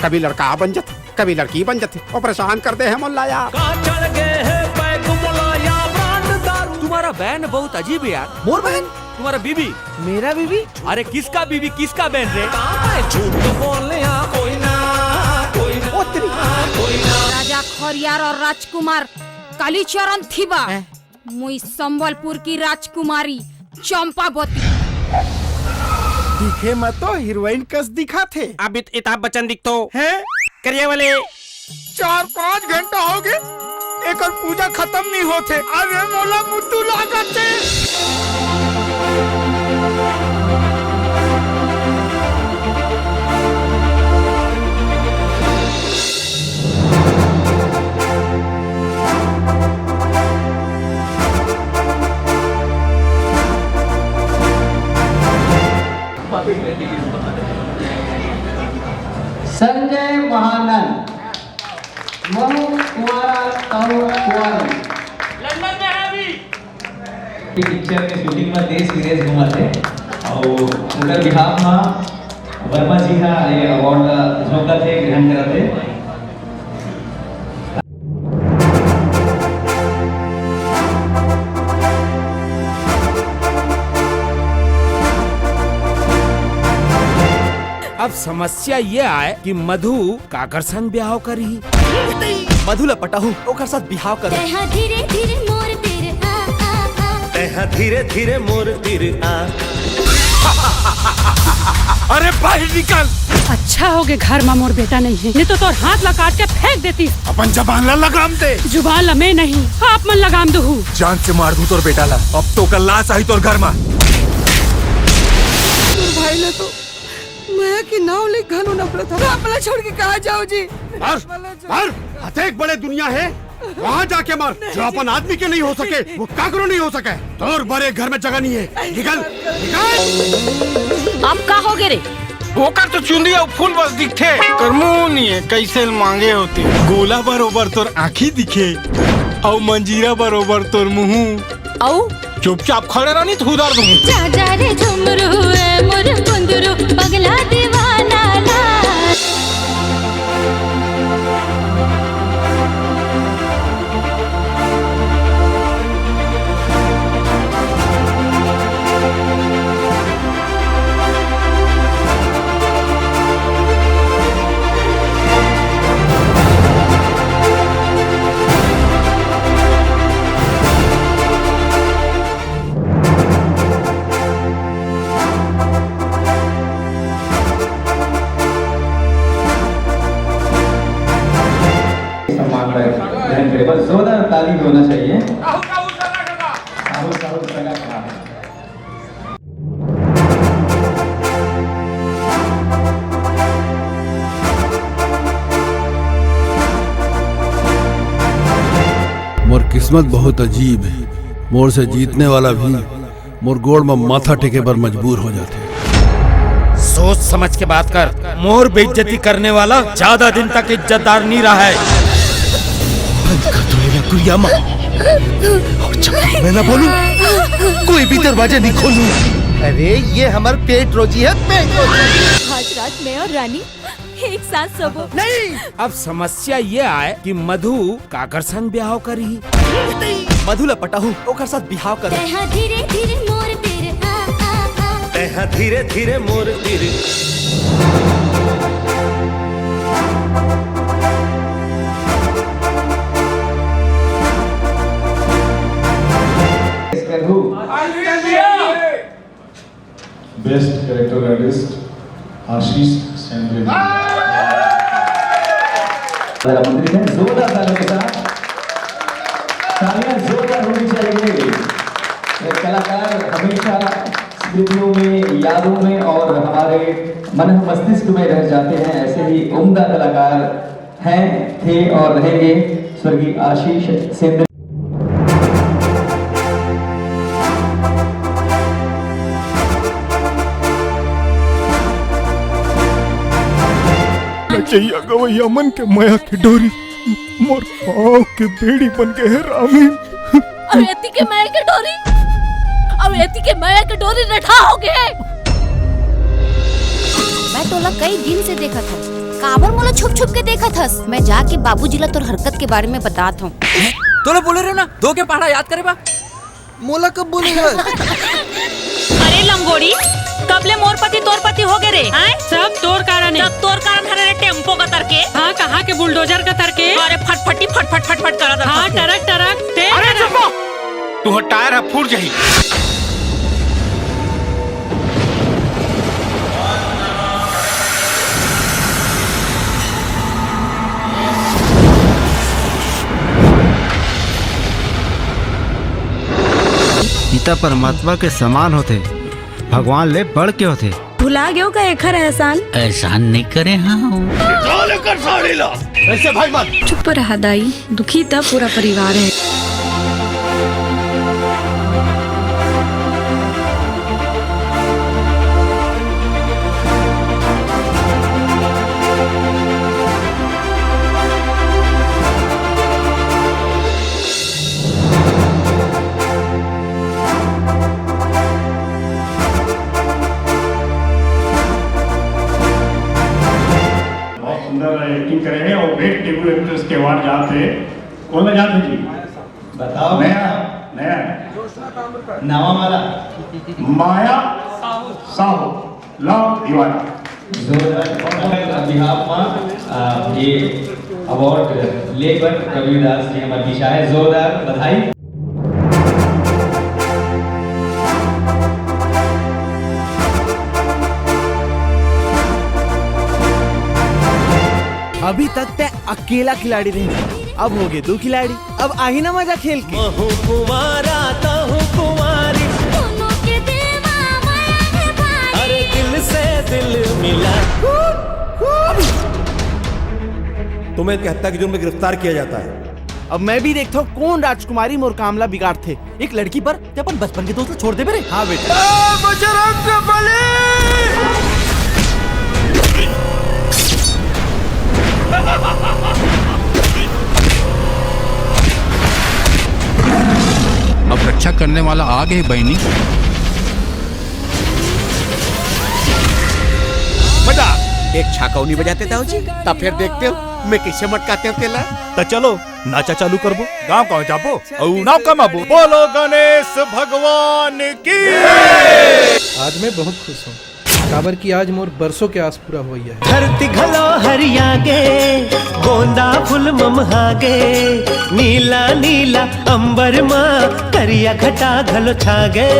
कभी लड़का बन जाथे, कभी लड़की बन जाथे, वो परेशान कर दे है मोला यार। का चढ़ गए है पैग मोला या ब्रांड दारू। तुम्हारा बहन बहुत अजीब है यार। मोर बहन? तुम्हारा बीबी? मेरा बीबी? अरे किसका बीबी, किसका बहन रे? झूठ बोले कोई ना, कोई ना, कोई ना। राजा खरियार और राजकुमार कालीचरण थिबा। हैं? मुई संबलपुर की राजकुमारी चंपावती। दिखे म तो हीरोइन कस दिखाथे। अमिताभ बच्चन दिखथो। हैं? करिया वाले। चार पाँच घंटा हो गए, एकर पूजा खत्म नहीं होथे। अरे मोला मुत्तू लागत हे। संजय महानंद, महू कुंवारा तहू कुंवारी। लंदन में है अभी। पिक्चर के शूटिंग में देश विदेश घूमत हे और ओकर बिहाफ में वर्मा जी हा ये अवार्ड ला झोंकत हे, ग्रहण करत हे। अब समस्या ये आय कि मधु काकर संग ब्याह करही? मधु ला पटाहू, ओकर साथ बिहाव कर। तेहा धीरे धीरे मोर तीर आ, आ, आ। तेहा धीरे धीरे मोर तीर आ। अरे बाहर निकल। अच्छा हो गे घर मा मोर बेटा नहीं है, नहीं तो तोर हाथ ला काट के फेंक देती। अपन जबान ला लगाम दे। जुबान ला मैं नहीं, आप मन लगाम दहू। जान से मार दूं तोर बेटा ला। अब तो ओकर लाश आही तोर घर मा। तोर भाई ला तो मया के नाव ले घलो नफरत हे। आप ला छोड़ के कहाँ जाओ जी? मर, मर, अतेक बड़े दुनिया हे, वहाँ जाके मर। जो अपन आदमी के नहीं हो सके, वो काकरो नहीं हो सके। तोर बर ए घर में जगह नहीं है। निकल, निकल। अब का हो गे रे? ओकर तो चुंदी अउ फूल बस दिखथे, ओकर मुंह नहीं है, कैसे मांगे होते। गोला बरोबर तोर आँखी दिखे, अउ मंजीरा बरोबर तोर मुंह। अउ चुपचाप खड़े रह, नहीं तो उधार दूंगी। जा जा रे झुमरू ए मोर कुंदरू, पगला दीवाना ला। सम्मान पर बहन पे बस जोरदार ताली भी होना चाहिए। राहुल, राहुल, सगा खड़ा है। मोर किस्मत बहुत अजीब हे। मोर से जीतने वाला भी मोर गोड़ म माथा टेके बर मजबूर हो जाथे। सोच समझ के बात कर, मोर बेइज्जती करने वाला ज्यादा दिन तक इज्जतदार नहीं रहा है। बंद कर दो ये कुरिया माँ। और जब तक मैं ना बोलूं, कोई भी दरवाजा नहीं खोलूं। अरे, ये हमर पेट रोजी है, पेट रोजी। आज रात मैं और रानी एक साथ सोबो। नहीं। अब समस्या ये आय कि मधु काकर संग ब्याह करही। मधु ला पटाहू, ओकर साथ बिहाव कर। तेहा धीरे धीरे मोर तीर आ, आ, आ। तेहा धीरे धीरे मोर तीर। करहू। बेस्ट कैरेक्टर आर्टिस्ट आशीष सेंद्रे। जरा मंत्री से जोरदार तालियों के साथ, तालियां जोरदार होनी चाहिए। ये कलाकार हमेशा स्मृतियों में, यादों में और हमारे मन मस्तिष्क में रह जाते हैं। ऐसे ही उम्दा कलाकार हैं, थे और रहेंगे स्वर्गीय आशीष सेंद्रे। चइया गवैया मन के मया के डोरी मोर पाँव के बेड़ी बन गे हे रामी। अउ एती के मया के डोरी, अउ एती के मया के डोरी रठा हो गे। मैं तोला कई दिन से देखत हूँ, काबर मोला छुप छुप के देखत हस? मैं जाके बाबूजी ला तोर हरकत के बारे में बतात हूँ। तोला बोले रहे ना, दो के पहाड़ा याद करे बा। मोला कब बोले हस? अरे लंगोड़ी, कब ले मोर पति तोर पति हो गे रे? हैं? सब तोर कारण हे। सब तोर कारण हरे रे, टेम्पो कतर के। हाँ, कहाँ के बुलडोजर कतर के। अरे फटफटी फटफट फटफट करत हाँ, फटफटी। टरक टरक, ते अरे टरक। चुप हो! तुँहर टायर ह फूट जाही। पिता परमात्मा के समान होथे, भगवान ले बढ़ के होथे। भुला गेव का एखर एहसान? एहसान नइ करे हँव। निकाल एकर साड़ी ला। ऐसे भाई मत। चुप रहा दाई, दुखी त पूरा परिवार हे। बहुत सुंदर एक्टिंग करे हे अउ बेस्ट डेब्यू एक्ट्रेस के अवार्ड जात हे। कोन ला जात हे जी? बताओ। नया, नया। नवा वाला। माया साहू। लव दीवाना। जोरदार। बिहाफ मा, आ, ये अवार्ड ले बर कबीरदास जी हमर पीछा हे। जोरदार बधाई। अभी तक तैं अकेला खिलाड़ी रहे, अब होगे दू खिलाड़ी। अब आही ना मजा खेल के। महू कुंवारा, तहू कुंवारी। दोनों के देवा माया है भारी। अरे दिल से दिल मिला। तुम्हें इनके हत्या के जुर्म में गिरफ्तार किया जाता है। अब मैं भी देखता हूँ कौन राजकुमारी मोर काम ला बिगाड़थे। एक लड़की पर ते अपन बचपन के दोस्त ला छोड़ देबे रे। हाँ बेटा। ए, बजरंग बली! अब रक्षा करने वाला आ गे बहिनी। बजा। एक छाका नहीं बजाते दाऊ जी, तब फिर देखते हो मैं कैसे मटकाते हो तेला। त चलो नाचा चालू करबो। गांव गांव जाबो अउ नाव कमाबो। बोलो गणेश भगवान की। आज मैं बहुत खुश हूँ, काबर कि आज मोर बरसों के आस पूरा होवइया हे। धरती घलो हरिया गे, गोंदा फूल ममहा गे, नीला नीला अंबर मा करिया घटा घलो छा गे।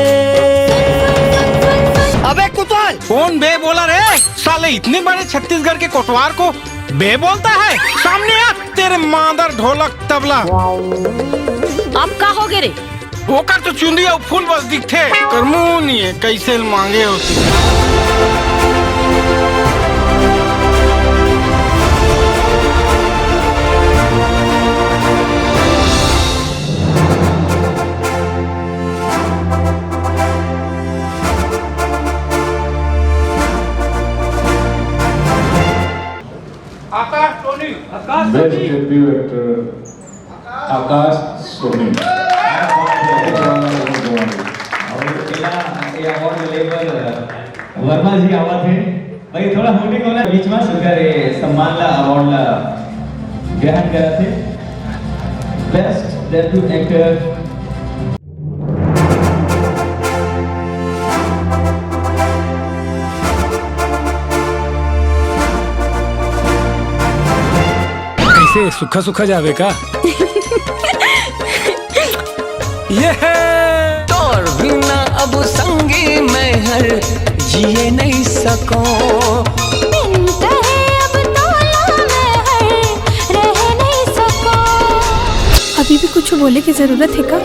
अबे कुतवाल, कौन बे बोला रे? साले इतने बड़े छत्तीसगढ़ के कोटवार को बे बोलता है? सामने आ तेरे मादर ढोलक तबला। अब का हो गे रे? ओकर तो चुंदी अउ फूल बस दिखथे, ओकर मुंह नहीं है, कैसे मांगे होती। आकाश टोनी। आकाश बेस्ट टोनी। डेब्यू एक्टर आकाश सोनी। अउ एला, ये अवार्ड लेबर वर्मा जी आवत हे। भाई, थोड़ा होल्डिंग होना बीच में, सुकर ये सम्मान ला, अवार्ड ला ग्रहण करत हे। Best debut actor. कैसे सुखा सुखा जावे का? ये है। तोर बिना अब संगी मैं हर जिए नहीं सको। बिन कहे अब तोला मैं हर रह नहीं सको। अभी भी कुछ बोले की जरूरत है का?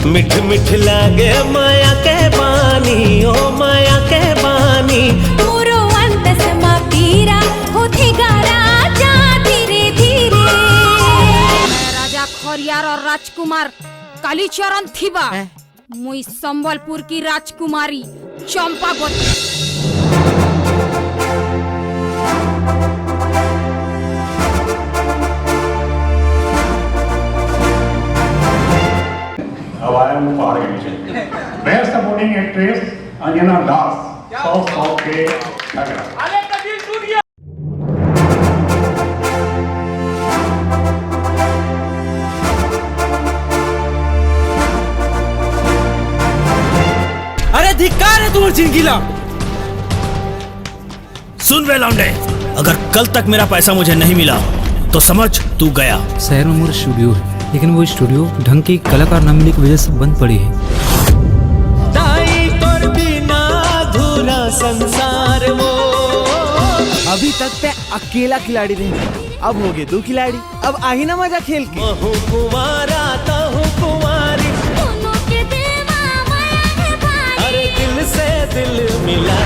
मिठ मिठ लागे माया के बानी, ओ माया के बानी। मोरो अंतस मा पीरा होथे गा राजा धीरे धीरे। मैं राजा खौरियार और राजकुमार कालीचरण थिबा। हैं? मुई संबलपुर की राजकुमारी चंपावती। अब आया हूँ पहाड़ के नीचे। बेस्ट सपोर्टिंग एक्ट्रेस अंजना दास, सौ सौ के झगड़ा। अरे धिक्कार है तू जिंदगी ला। सुन बे लौंडे, अगर कल तक मेरा पैसा मुझे नहीं मिला तो समझ तू गया। शहर में मोर स्टूडियो है, लेकिन वो स्टूडियो ढंग के कलाकार न मिले की वजह से बंद पड़ी है। दाई तोर बिना अधूरा संसार वो। अभी तक ते अकेला खिलाड़ी रहे, अब होगे दो खिलाड़ी। अब आही ना मजा खेल के। महू कुंवारा तहू कुंवारी। दोनों के दिल मा माया है भाई। अरे दिल से दिल मिला।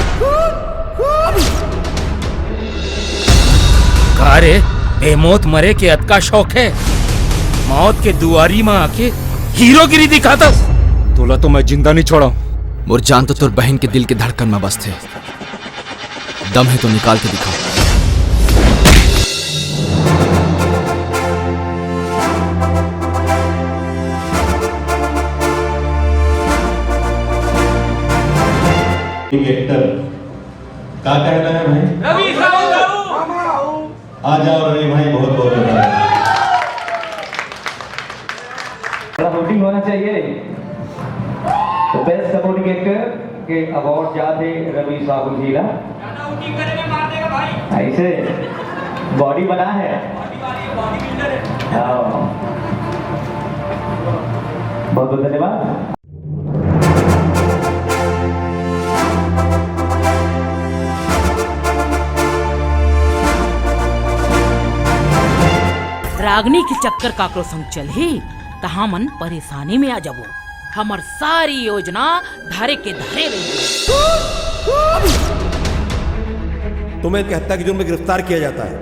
का रे, बेमौत मरे के अतका शौक है? मौत के दुआरी मा आके हीरोगिरी दिखाता। तोला तो मैं जिंदा नहीं छोड़ा। मोर जान तो तोर बहन के दिल के धड़कन में बसथे। दम है तो निकाल के दिखा। एक एक्टर, क्या कहना है भाई? रवि साहू। आ जाओ रवि भाई, बहुत बहुत धन्यवाद। थोड़ा वोटिंग होना चाहिए। तो बेस्ट सपोर्टिंग एक्टर के अवार्ड जाते रवि साहू जी ला। ऐसे बॉडी बना है। हाँ। बहुत बहुत धन्यवाद। रागनी के चक्कर काकरो संग चलही त हमन परेशानी में आ जाबो। हमर सारी योजना धरे के धरे रही। तुम्हें इनके हत्या के जुर्म में गिरफ्तार किया जाता है।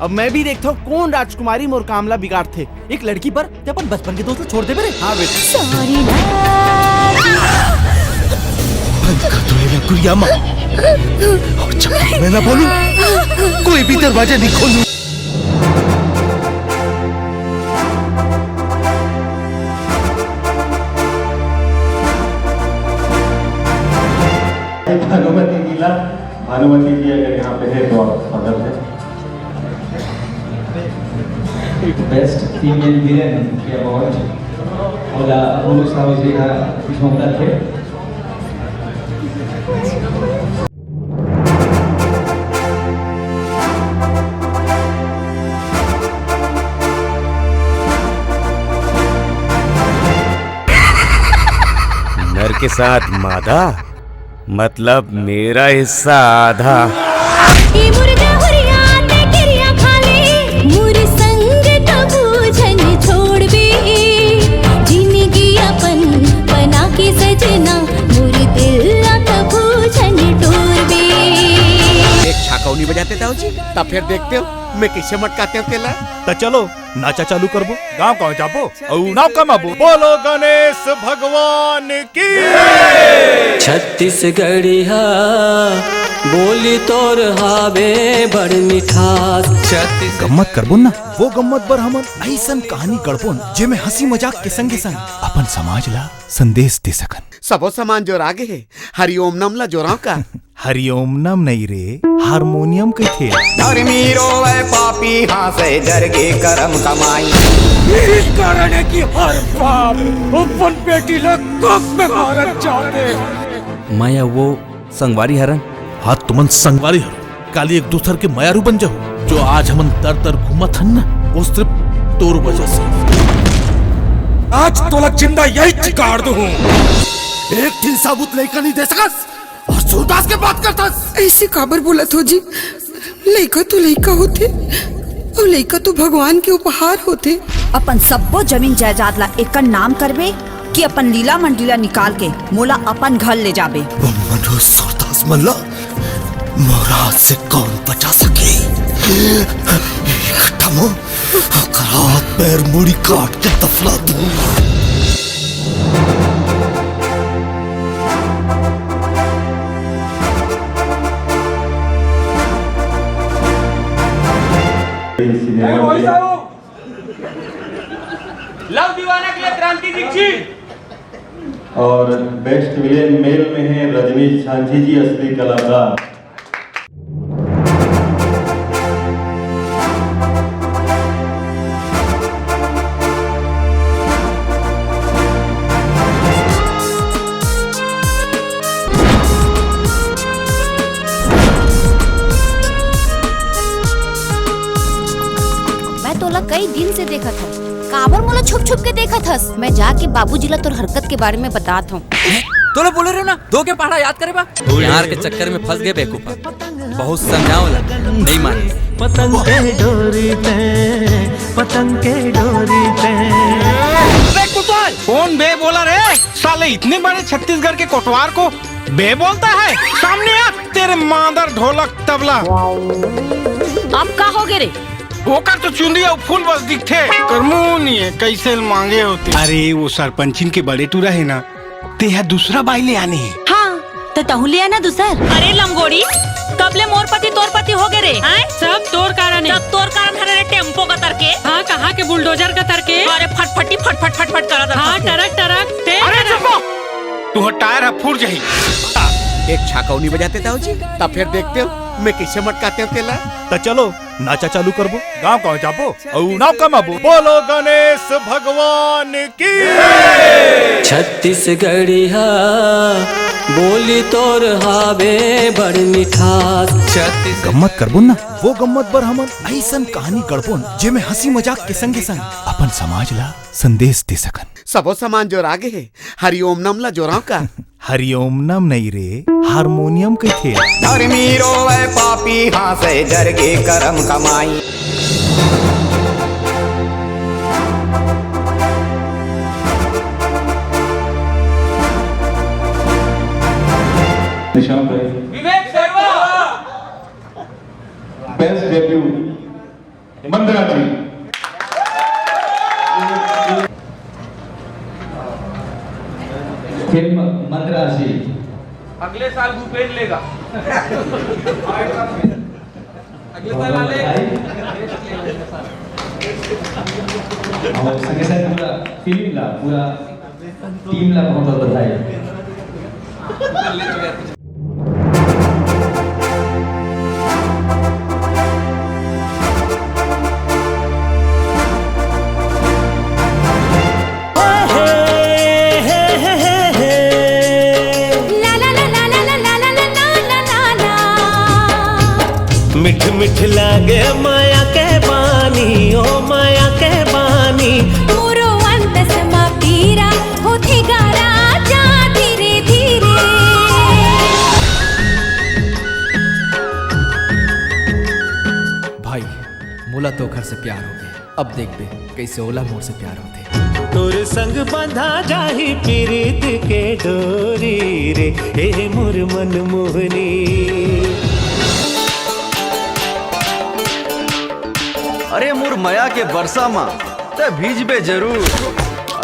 अब मैं भी देखता हूँ कौन राजकुमारी मोर काम ला बिगाड़थे। एक लड़की पर ते अपन बचपन के दोस्त ला छोड़ देबे रे। हाँ बेटा। सॉरी ना। बंद कर दो ये लकुरिया माँ। और जब तक मैं ना बोलूं, कोई भी दरवाजा नहीं खोलूं। भानुमति जी ला, भानुमति जी अगर यहाँ पे है तो आप स्वागत है। बेस्ट फीमेल विलेन के अवार्ड ओला अपूर्व साहू जी हा झोंकत हे। नर के साथ मादा, मतलब मेरा हिस्सा आधा। ए मुर्गा हुरिया ते किरिया खा ले, मोर संग कभू झन छोड़बे। जिनगी अपन बना के सजना, मोर दिल ला कभू झन टोरबे। एक छाका नहीं बजाते ताऊ जी, तब फिर देखते हो मैं कैसे मटकाते हो तेला। त चलो नाचा चालू करबो, गांव गांव जाबो अउ नाव कमाबो। बोलो गणेश भगवान की। छत्तीसगढ़िया बोली तोर हावे बड़ मिठास। छत्तीस गम्मत करबो ना, वो गम्मत बर हमन अइसन कहानी गढ़बोन जेमे हंसी मजाक के संगे संग अपन समाज ला संदेश दे सकन। सबो सामान जोरा गे हे, हरिओम नम ला जोराव का? हरिओम नम नहीं रे, हारमोनियम कहिथे। धर्मी रोवे पापी हांसे जरगे करम कमाई। यही कारण है कि हर बाप अपन बेटी ला कोख में मारत जाते। मैं या वो संगवारी हरन। हाँ तुमन संगवारी हरन, काली एक दूसर के मयारू बन जाहू। जो आज हमन दर दर घूमत हन ना, वो सिर्फ तोर वजह से। आज तोला जिंदा यही चिकाड़ दूं। एक ठिन साबुत लइका नहीं दे सकस और सूरदास के बात करतस। ऐसे काबर बोलत हो जी? लइका तो लइका होथे, और लइका तो भगवान के उपहार होथे। अपन सब्बो जमीन जायदाद ला एकर नाम करबे कि अपन लीला मंडी ला निकाल के मोला अपन घर ले जाबे। वो मनोज सूरदास मन ला मोर हाथ से कौन बचा सके? एक ठमो ओकर हाथ पैर मुड़ी काट के दफना दूं। सिनेमा में। लव दीवाना के लिए क्रांति दीक्षित। और बेस्ट विलेन मेल में है रजनीश झांझी जी, असली कलाकार। मैं तोला कई दिन से देखत हूँ, काबर मोला छुप छुप के देखत हस? मैं जाके बाबूजी ला तोर हरकत के बारे में बतात हूँ। तोला बोले रहे ना, दो के पहाड़ा याद करे बा। प्यार के चक्कर में फंस गए बेवकूफा। बहुत समझाओ ला, नहीं माने। पतंग के डोरी पे, पतंग के डोरी पे। कौन बे बोला रे? साले इतने बड़े छत्तीसगढ़ के कोटवार को बे बोलता है? सामने आ तेरे मादर ढोलक तबला। अब का हो गे रे? ओकर तो चुंदी अउ फूल बस दिखथे, कर मुंह नहीं है, कैसे मांगे होते। अरे वो सरपंचिन के बड़े टूरा है ना, तेहा दूसरा बाई ले आने हे। हाँ, त तहूँ ले आना दूसर। अरे लंगोड़ी, कब ले मोर पति तोर पति हो गे रे? हैं? सब तोर कारण हे। सब तोर कारण हरे रे, टेम्पो कतर के। हाँ, कहाँ के बुलडोजर कतर के। अरे फटफटी फटफट फटफट करत हे। हाँ, टरक टरक ते अरे टरक। चुप हो। तुहर टायर ह फूट जाही। एक छाका नहीं बजाते ताऊ जी, तब फिर देखते हो मैं कैसे मटकाते हो तेला। त चलो नाचा चालू करबो, गांव गांव जाबो अउ नाव कमाबो। बोलो गणेश भगवान की। छत्तीसगढ़िया बोली तोर हावे बड़ मिठास। छत्तीस गम्मत करबो ना, वो गम्मत बर हमन अइसन कहानी गढ़बोन जेमे हंसी मजाक के संगे संग अपन समाज ला संदेश दे सकन। सबो सामान जोरा गे हे, हरिओम नम ला जोराव का? हरिओम नम नहीं रे, हारमोनियम कहिथे। धर्मी रोवै पापी हाँसै जरगे करम कमाई। निशांत भाई। विवेक शर्मा। बेस्ट डेब्यू मंदिरा जी। फिल्म मंदिरा जी। अगले साल भूपेन लेगा। अगले साल आले। और संगे साथ पूरा फिल्म ला, पूरा टीम ला बहुत बहुत बधाई। मिठ मिठ लागे माया के बानी, ओ माया के बानी। मोरो अंतस मा पीरा होथे गा राजा धीरे धीरे। भाई, मोला तो घर से प्यार हो गया। अब देखबे कइसे ओला मोर से प्यार होथे। तोर संग बंधा जाही पीरित के डोरी रे, ए मोर मन मोहनी। अरे मोर मया के बरसा मा ते भीजबे जरूर।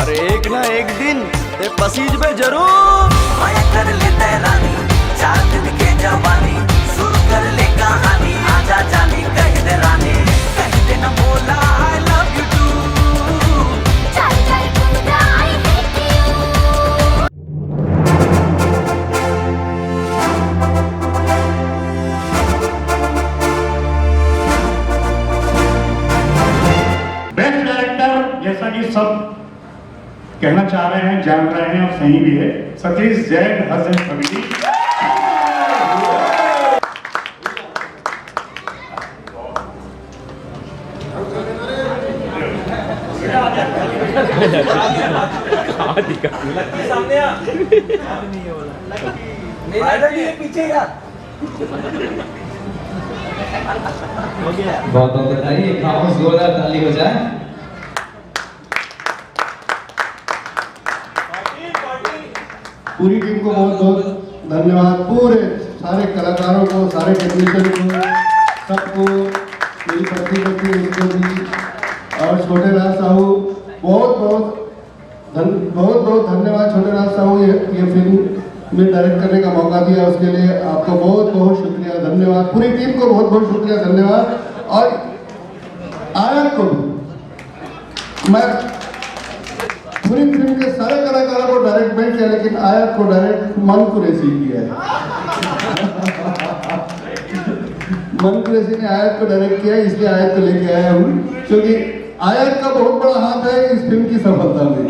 अरे एक ना एक दिन ते पसीजबे जरूर। मया कर ले तै रानी, चार दिन के जवानी, शुरू कर ले कहानी, आजा जानी कह दे रानी, कह दे ना बोला I love you too। चल चल कूद I hate you। Best director, जैसा कि सब कहना चाह रहे हैं, जान रहे हैं और सही भी है, सतीश जैन, हर्ष कमेटी। सामने आ। मेरा भी ये पीछे यार। बहुत बहुत बधाई, एक खामोश जोरदार ताली हो जाए। पूरी टीम को बहुत बहुत धन्यवाद, पूरे सारे कलाकारों को, सारे टेक्नीशियन को, सबको, मेरी पत्नी को भी, उनको भी, और छोटे राज साहू, बहुत बहुत धन, बहुत बहुत धन्यवाद छोटे राज साहू, ये, ये फिल्म में डायरेक्ट करने का मौका दिया, उसके लिए आपको बहुत बहुत शुक्रिया, धन्यवाद। पूरी टीम को बहुत बहुत शुक्रिया, धन्यवाद। और आयत को भी, मैं पूरी फिल्म के सारे कलाकारों को डायरेक्ट नहीं किया, लेकिन आयत को डायरेक्ट मन कुरैशी किया है। मन कुरैशी ने आयत को डायरेक्ट किया है, इसलिए आयत को लेके आया हूँ, क्योंकि आयत का बहुत बड़ा हाथ है इस फिल्म की सफलता में।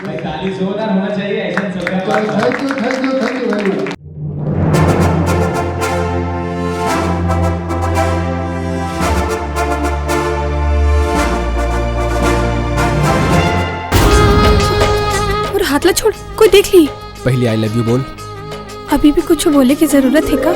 भाई, ताली जोरदार होना चाहिए ऐसा सबका। Thank you, thank you, thank you very much. और हाथ ला छोड़, कोई देख ली। पहले आई लव यू बोल। अभी भी कुछ बोले की जरूरत है का?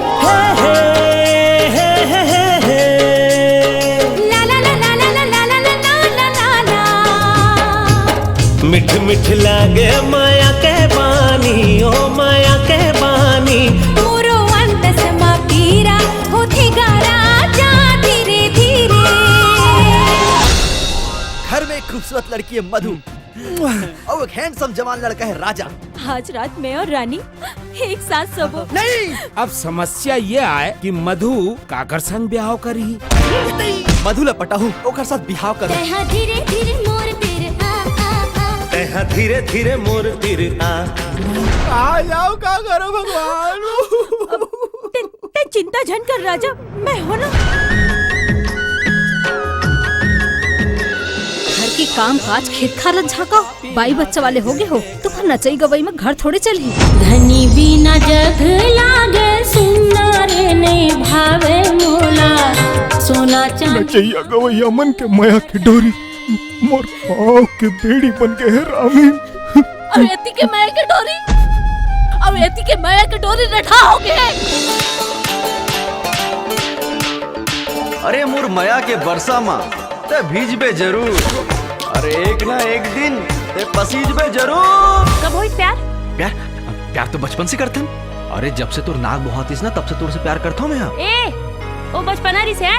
मिठ मिठ लागे माया के बानी, ओ माया के बानी। मोरो अंतस मा पीरा होथे गा राजा धीरे धीरे। घर में एक खूबसूरत लड़की है मधु, और एक हैंडसम जवान लड़का है राजा। आज रात मैं और रानी एक साथ सबो। नहीं, अब समस्या ये आए कि मधु काकर संग ब्याह करी। मधु ला पटाहू, ओकर साथ बिहाव करू। तैहा धीरे धीरे मोर तीर आ, आ, आ। तैहा धीरे धीरे मोर तीर आ। आ जाओ, का करो भगवान। ते, ते चिंता झन कर राजा, मैं हो ना। घर के काम काज, खेत खार ल झाका, बाई बच्चा वाले हो गए हो, तो फिर नचई गवई में घर थोड़े चलही। धनी बिना जग लागे सुंदर नहीं भावे मोला, सोना चांदी। नचैया गवैया मन के मया के डोरी मोर पाँव के बेड़ी बन गए हे रामी। अब एती के मया के डोरी, अब एती के मया के डोरी रठा हो गए। अरे मोर मया के बरसा मा ते भीजबे जरूर। अरे एक ना एक दिन ते पसीजबे जरूर। कब होई प्यार? प्यार, प्यार तो बचपन से करथन। अरे जब से तोर नाक बोहातिस ना, तब से तोर से प्यार करथो मैं। ए, ओ बचपना रिस हे।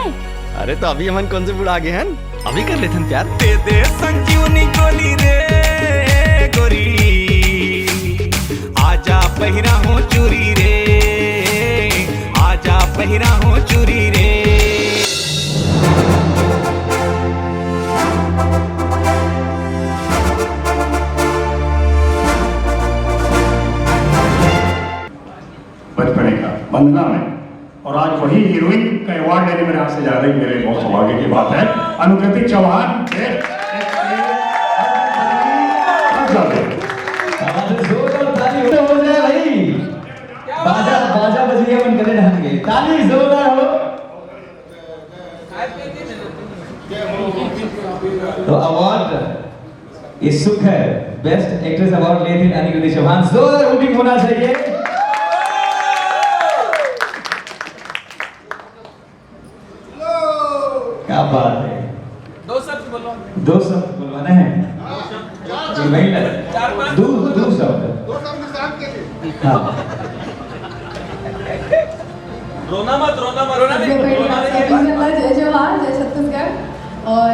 अरे तो अभी हमन कौन से बुढ़ा गए हन, अभी कर लेथन प्यार। दे दे संजीवनी गोली रे गोरी, आजा पहिरा हो चूरी रे, आजा पहिरा हो चूरी रे। बचपने का वंदना में, और आज वही हीरोइन का अवार्ड लेने मेरे हाथ से जा रही, मेरे बहुत सौभाग्य की बात है। अनुकृति चौहान, best actress। जोरदार ताली हो जाए भाई। बाजा, बाजा बज रही है, मन करे ढंग के। ताली जोरदार हो। तो अवार्ड इच्छुक है, बेस्ट एक्ट्रेस अवार्ड लेती रानी कृति चौहान। जोरदार हूटिंग होना चाहिए। क्या बात है। दो शब्द बोलो। दो शब्द बोलवाना है। जी, वही ना। चार पांच। दो, दो शब्द। हाँ। रोना मत, रोना मत, रोना नहीं। सबसे पहले आप सभी से जय जोहार, जय छत्तीसगढ़। और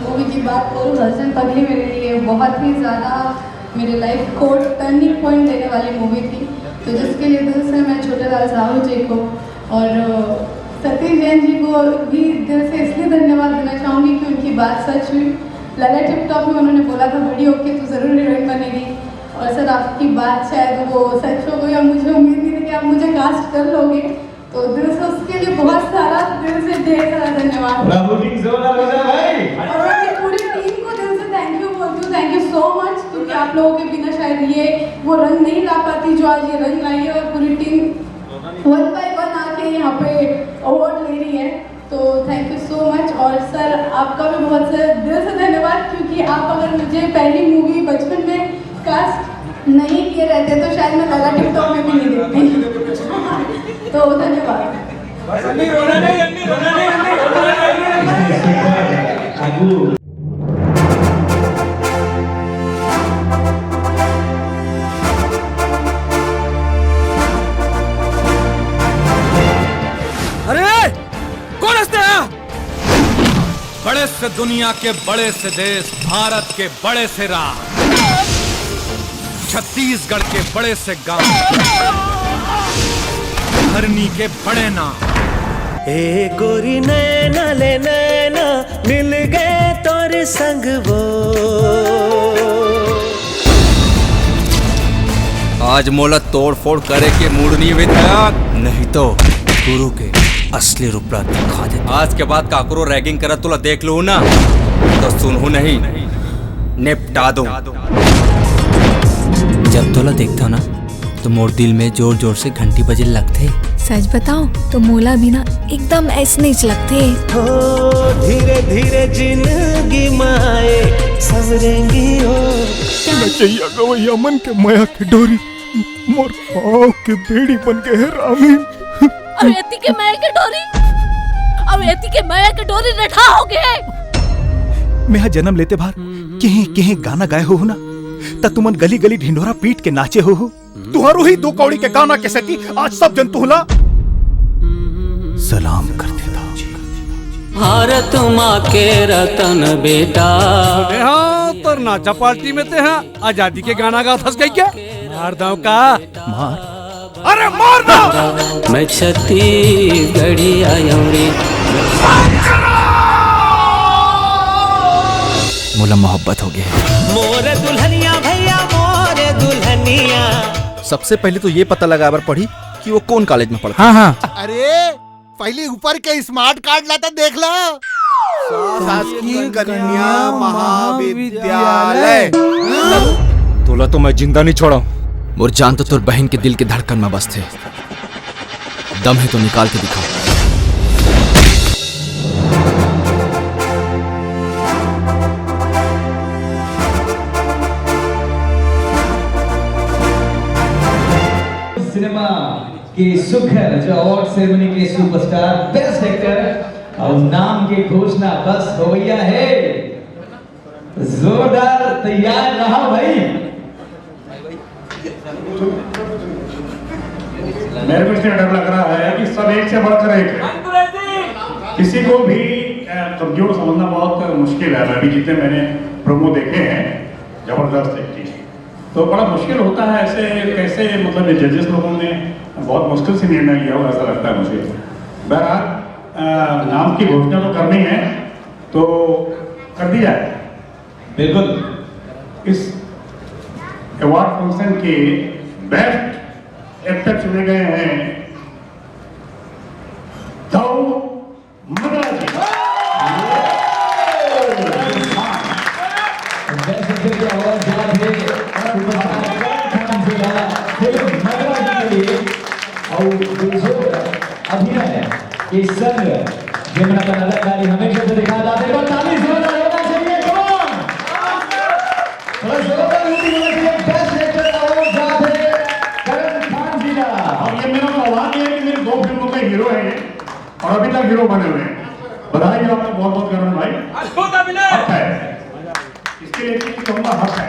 मूवी की बात करूँ, हलचल पगली मेरे लिए बहुत ही ज़्यादा मेरे लाइफ को टर्निंग पॉइंट देने वाली मूवी थी। तो जिसके लिए दिल से मैं छोटे लाल साहू जी को और अ, सतीश जैन जी को भी दिल से इसलिए धन्यवाद देना चाहूँगी कि उनकी बात सच हुई। लला टिप टॉप में उन्होंने बोला था, बड़ी होके तू ज़रूर हीरोइन बनेगी, और सर, आपकी बात शायद वो सच हो गई, और मुझे उम्मीद नहीं थी कि आप मुझे कास्ट कर लोगे। तो दिल से उसके लिए बहुत सारा, दिल से ढेर सारा धन्यवाद। राहुल जी, जोरदार हो जाए भाई। और मैं अपनी पूरी टीम को दिल से थैंक यू बोलती हूँ, थैंक यू सो मच, क्योंकि आप लोगों के बिना शायद ये वो रंग नहीं ला पाती जो आज ये रंग लाई है, और पूरी टीम वन बाय वन आके यहाँ पे अवार्ड ले रही है। तो थैंक यू सो मच। और सर, आपका भी बहुत से दिल से धन्यवाद, क्योंकि आप अगर मुझे पहली मूवी बचपन में कास्ट नहीं किए रहते तो शायद मैं लला टिप टॉप में भी नहीं दिखती। तो धन्यवाद। अन्नी रोना नहीं, अन्नी रोना नहीं, अन्नी रोना नहीं। अरे, कौन हंसते हैं? बड़े से दुनिया के बड़े से देश, भारत के बड़े से राज, छत्तीसगढ़ के बड़े से गांव, हरनी के बड़े ना। ए गोरी नैना ले नैना, मिल गए तोर संग वो। आज मोला तोड़ फोड़ करे के मूड नहीं विधायक, नहीं तो गुरु के असली रूप ला दिखा देता। आज के बाद काकरो रैगिंग करत तोला देख लूं ना, तो सुनहूं नहीं, निपटा दूं। जब तोला देखता ना, तो मोर दिल में जोर जोर से घंटी बजे लगथे। सच बताओ तो मोला भी ना एकदम ऐसने लगथे। हो धीरे धीरे जिंदगी माए संवरेंगी हो। नचैया गवैया मन के मया के डोरी मोर पाँव के बेड़ी बन गए हे रामी। अउ एती के मया के डोरी, अउ एती के मया के डोरी रठा हो गए। मेहा जन्म लेते भार किहीं किहीं गाना गाए हो ना, त तुमन गली गली ढिंढोरा पीट के नाचे हो। तुहर उही दू कौड़ी के गाना के सेती आज सब जन तुहला सलाम कर देता। भारत माँ के रतन बेटा। हाँ, तोर नाचा पार्टी में ते हाँ आजादी के गाना गात हस कहिके मार दाव का? मार। अरे मार ना। मैं छत्तीसगढ़ी आयौरी। मोला मोहब्बत हो गया। मोर दुल्हनिया भैया, मोर दुल्हनिया। सबसे पहले तो ये पता लगाए बर पड़ी कि वो कौन कॉलेज में पढ़ता। हाँ, हाँ। अरे, पहले ऊपर के स्मार्ट कार्ड ला तो देख ला। शासकीय कन्या महाविद्यालय। तोला तो मैं जिंदा नहीं छोड़ा। मोर जान तो तोर बहन के दिल के धड़कन में बसथे। दम है तो निकाल के दिखा। सिनेमा के सुघर जो अवार्ड सेरेमनी के सुपरस्टार बेस्ट एक्टर अउ नाम के घोषणा बस होवइया हे। जोरदार तैयार रहा भाई। मेरे को इसलिए डर लग रहा है कि सब एक से बढ़कर एक है। किसी को भी अ, कमजोर समझना बहुत मुश्किल है। मैं भी जितने मैंने प्रोमो देखे हैं, जबरदस्त एक्टिंग। तो बड़ा मुश्किल होता है ऐसे, कैसे, मतलब, ये जजेस लोगों ने बहुत मुश्किल से निर्णय लिया होगा, ऐसा लगता है मुझे। बहरहाल, अ, नाम की घोषणा तो करनी है, तो कर दी जाए। बिल्कुल। इस अवार्ड फंक्शन के बेस्ट एक्टर चुने गए हैं धव मद्रा जी। बेस्ट एक्टर के अवार्ड जात हे सुपरस्टार करण खान जी ला फिल्म मद्रा जी के लिए। और दूसरे अभिनय के संग जेमन अपन अदाकारी हमेशा से दिखा जाते हैं, ताली जोरदार होना चाहिए। Come on। थोड़ा जोरदार होती होना चाहिए। बेस्ट एक्टर अवार्ड जात हे करण खान जी का। और ये मेरा सौभाग्य है कि मेरी दो फिल्मों के हीरो हैं ये, और अभी तक हीरो बने हुए हैं। बधाई हो आपको बहुत बहुत करण भाई। अद्भुत अभिनय। हक है, इसके लिए कुछ कहूंगा, हक है।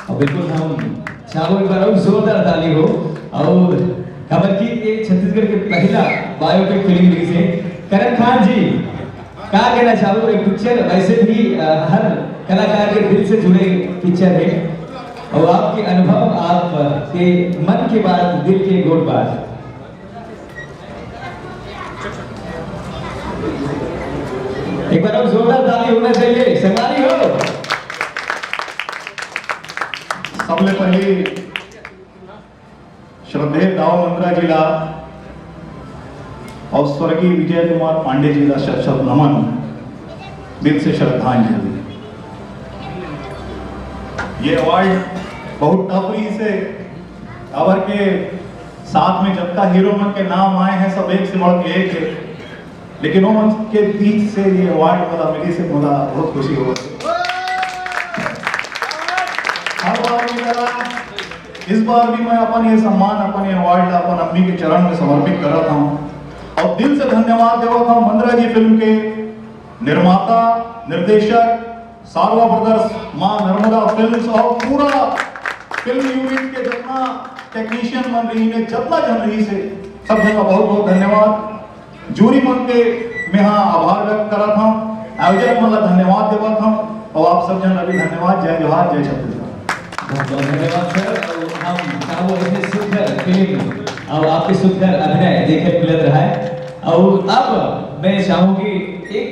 और बिल्कुल हम चाहबो एक बार और जोरदार ताली हो। और खबर की ये छत्तीसगढ़ के पहला बायोपिक फिल्म रिलीज है। करण खान जी, का कहना चाहबो? एक पिक्चर वैसे भी अ, हर कलाकार के दिल से जुड़े पिक्चर है। और आपके अनुभव, आप के मन की बात, दिल के गोठ बात। एक बार और जोरदार ताली होना चाहिए, संगवारी हो। सबले पहले श्रद्धेय दाऊ मंद्रा जी ला और स्वर्गीय विजय कुमार पांडे जी ला शत शत नमन, दिल से श्रद्धांजलि। ये अवार्ड बहुत टफ रहिसे, काबर के साथ में जतका हीरो मन के नाम आए हैं, सब एक से बढ़ के एक है, लेकिन वो मन के बीच से ये अवार्ड मोला मिलिसे मोला बहुत खुशी होवत हे। हर बार की तरह इस बार भी मैं अपन ये सम्मान, अपन ये अवार्ड ला अपन अम्मी के चरण में समर्पित करत हूँ और दिल से धन्यवाद देवत हूँ मंद्रा जी फिल्म के निर्माता, निर्देशक, सारवा ब्रदर्स, माँ नर्मदा फिल्म्स और पूरा फिल्म यूनिट के जितना टेक्नीशियन मन रहिन हे, जितना जन रहिसे, सब जन का बहुत बहुत धन्यवाद। जूरी मन के मैं हाँ आभार व्यक्त करत हूँ, आयोजक मन ला धन्यवाद देवत हूँ और आप सब जन ला भी धन्यवाद। जय जोहार, जय छत्तीसगढ़। बहुत धन्यवाद सर। और हम चाहबो ऐसे सुंदर फिल्म और आपके सुंदर अभिनय देखे मिलत रहा है। और अब मैं चाहूंगी एक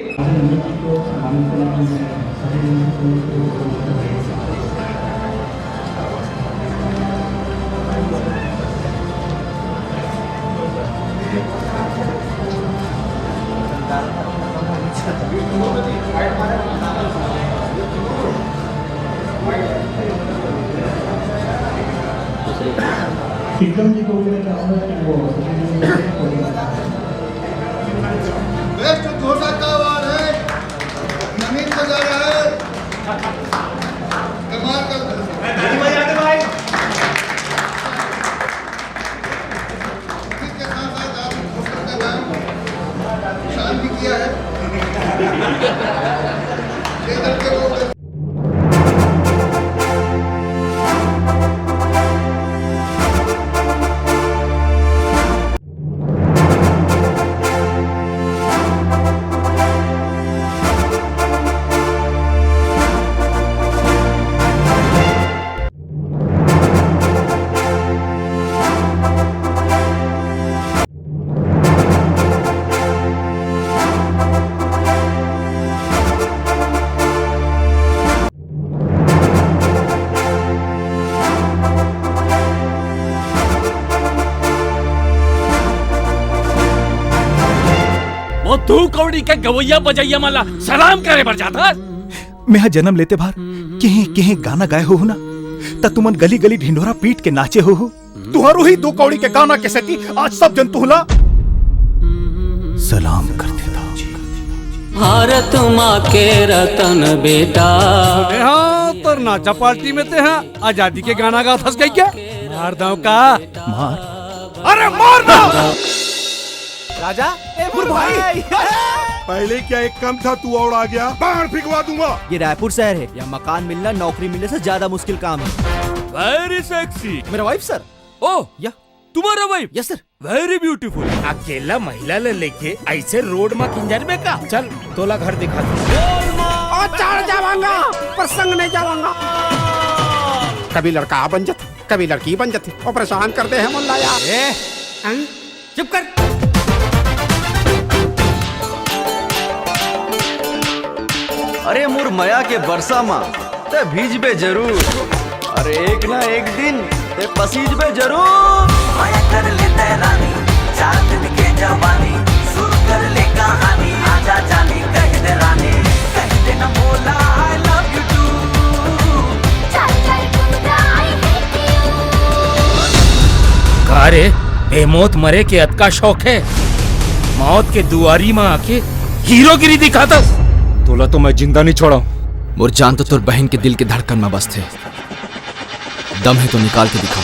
विक्रम जी को भी मैं चाहूंगा कि वो बेस्ट घोटा का अवार्ड है, नवीन बजा रहा है, कमाल का। इसी के साथ साथ आप घोटा का नाम शान भी किया है। ये लड़के को वो दू कौड़ी के गवैया बजैया मन ला सलाम करे बर जाथस। मैं ह जन्म लेते भर केहे केहे गाना गाए होहू ना, त तुमन गली गली ढिंढोरा पीट के नाचे होहू। तुहर उही दू कौड़ी के गाना के सेती आज सब जन तुहला सलाम करथे दाऊ जी। भारत माँ के रतन बेटा। ए हाँ, तोर नाचा पार्टी में ते हाँ आजादी के गाना गाथस कहिके मार दंव का? मार। अरे मार दंव। राजा, ए मोर भाई। पहले क्या एक कम था, तू और आ गया, बाहर फिंकवा दूंगा। ये रायपुर शहर है, यहाँ मकान मिलना नौकरी मिलने से ज्यादा मुश्किल काम है। Very sexy। मेरा वाइफ सर। ओह, या। तुम्हारा wife? Yes sir. Very beautiful। अकेला महिला ले लेके ऐसे रोड मा किंजर में का? चल, तोला घर दिखा दूं। ओ चढ़ जावांगा, पर संग नहीं जावांगा। कभी लड़का बन जाथे, कभी लड़की बन जाथे, वो परेशान कर दे है मुल्ला यार। ए, हैं? चुप कर। अरे मोर मया के बरसा मा ते भीजबे जरूर। अरे एक ना एक दिन ते पसीजबे जरूर। मया कर ले तै रानी, चार दिन के जवानी, शुरू कर ले कहानी, आजा जानी कह दे रानी, कह दे ना बोला I love you too। चल चल कूदा I hate you। का रे, बेमौत मरे के अतका शौक है? मौत के दुआरी मा आके हीरोगिरी दिखाथस। तोला तो मैं जिंदा नहीं छोड़ा। मोर जान तो तोर बहन के दिल के धड़कन में बसथे। दम है तो निकाल के दिखा।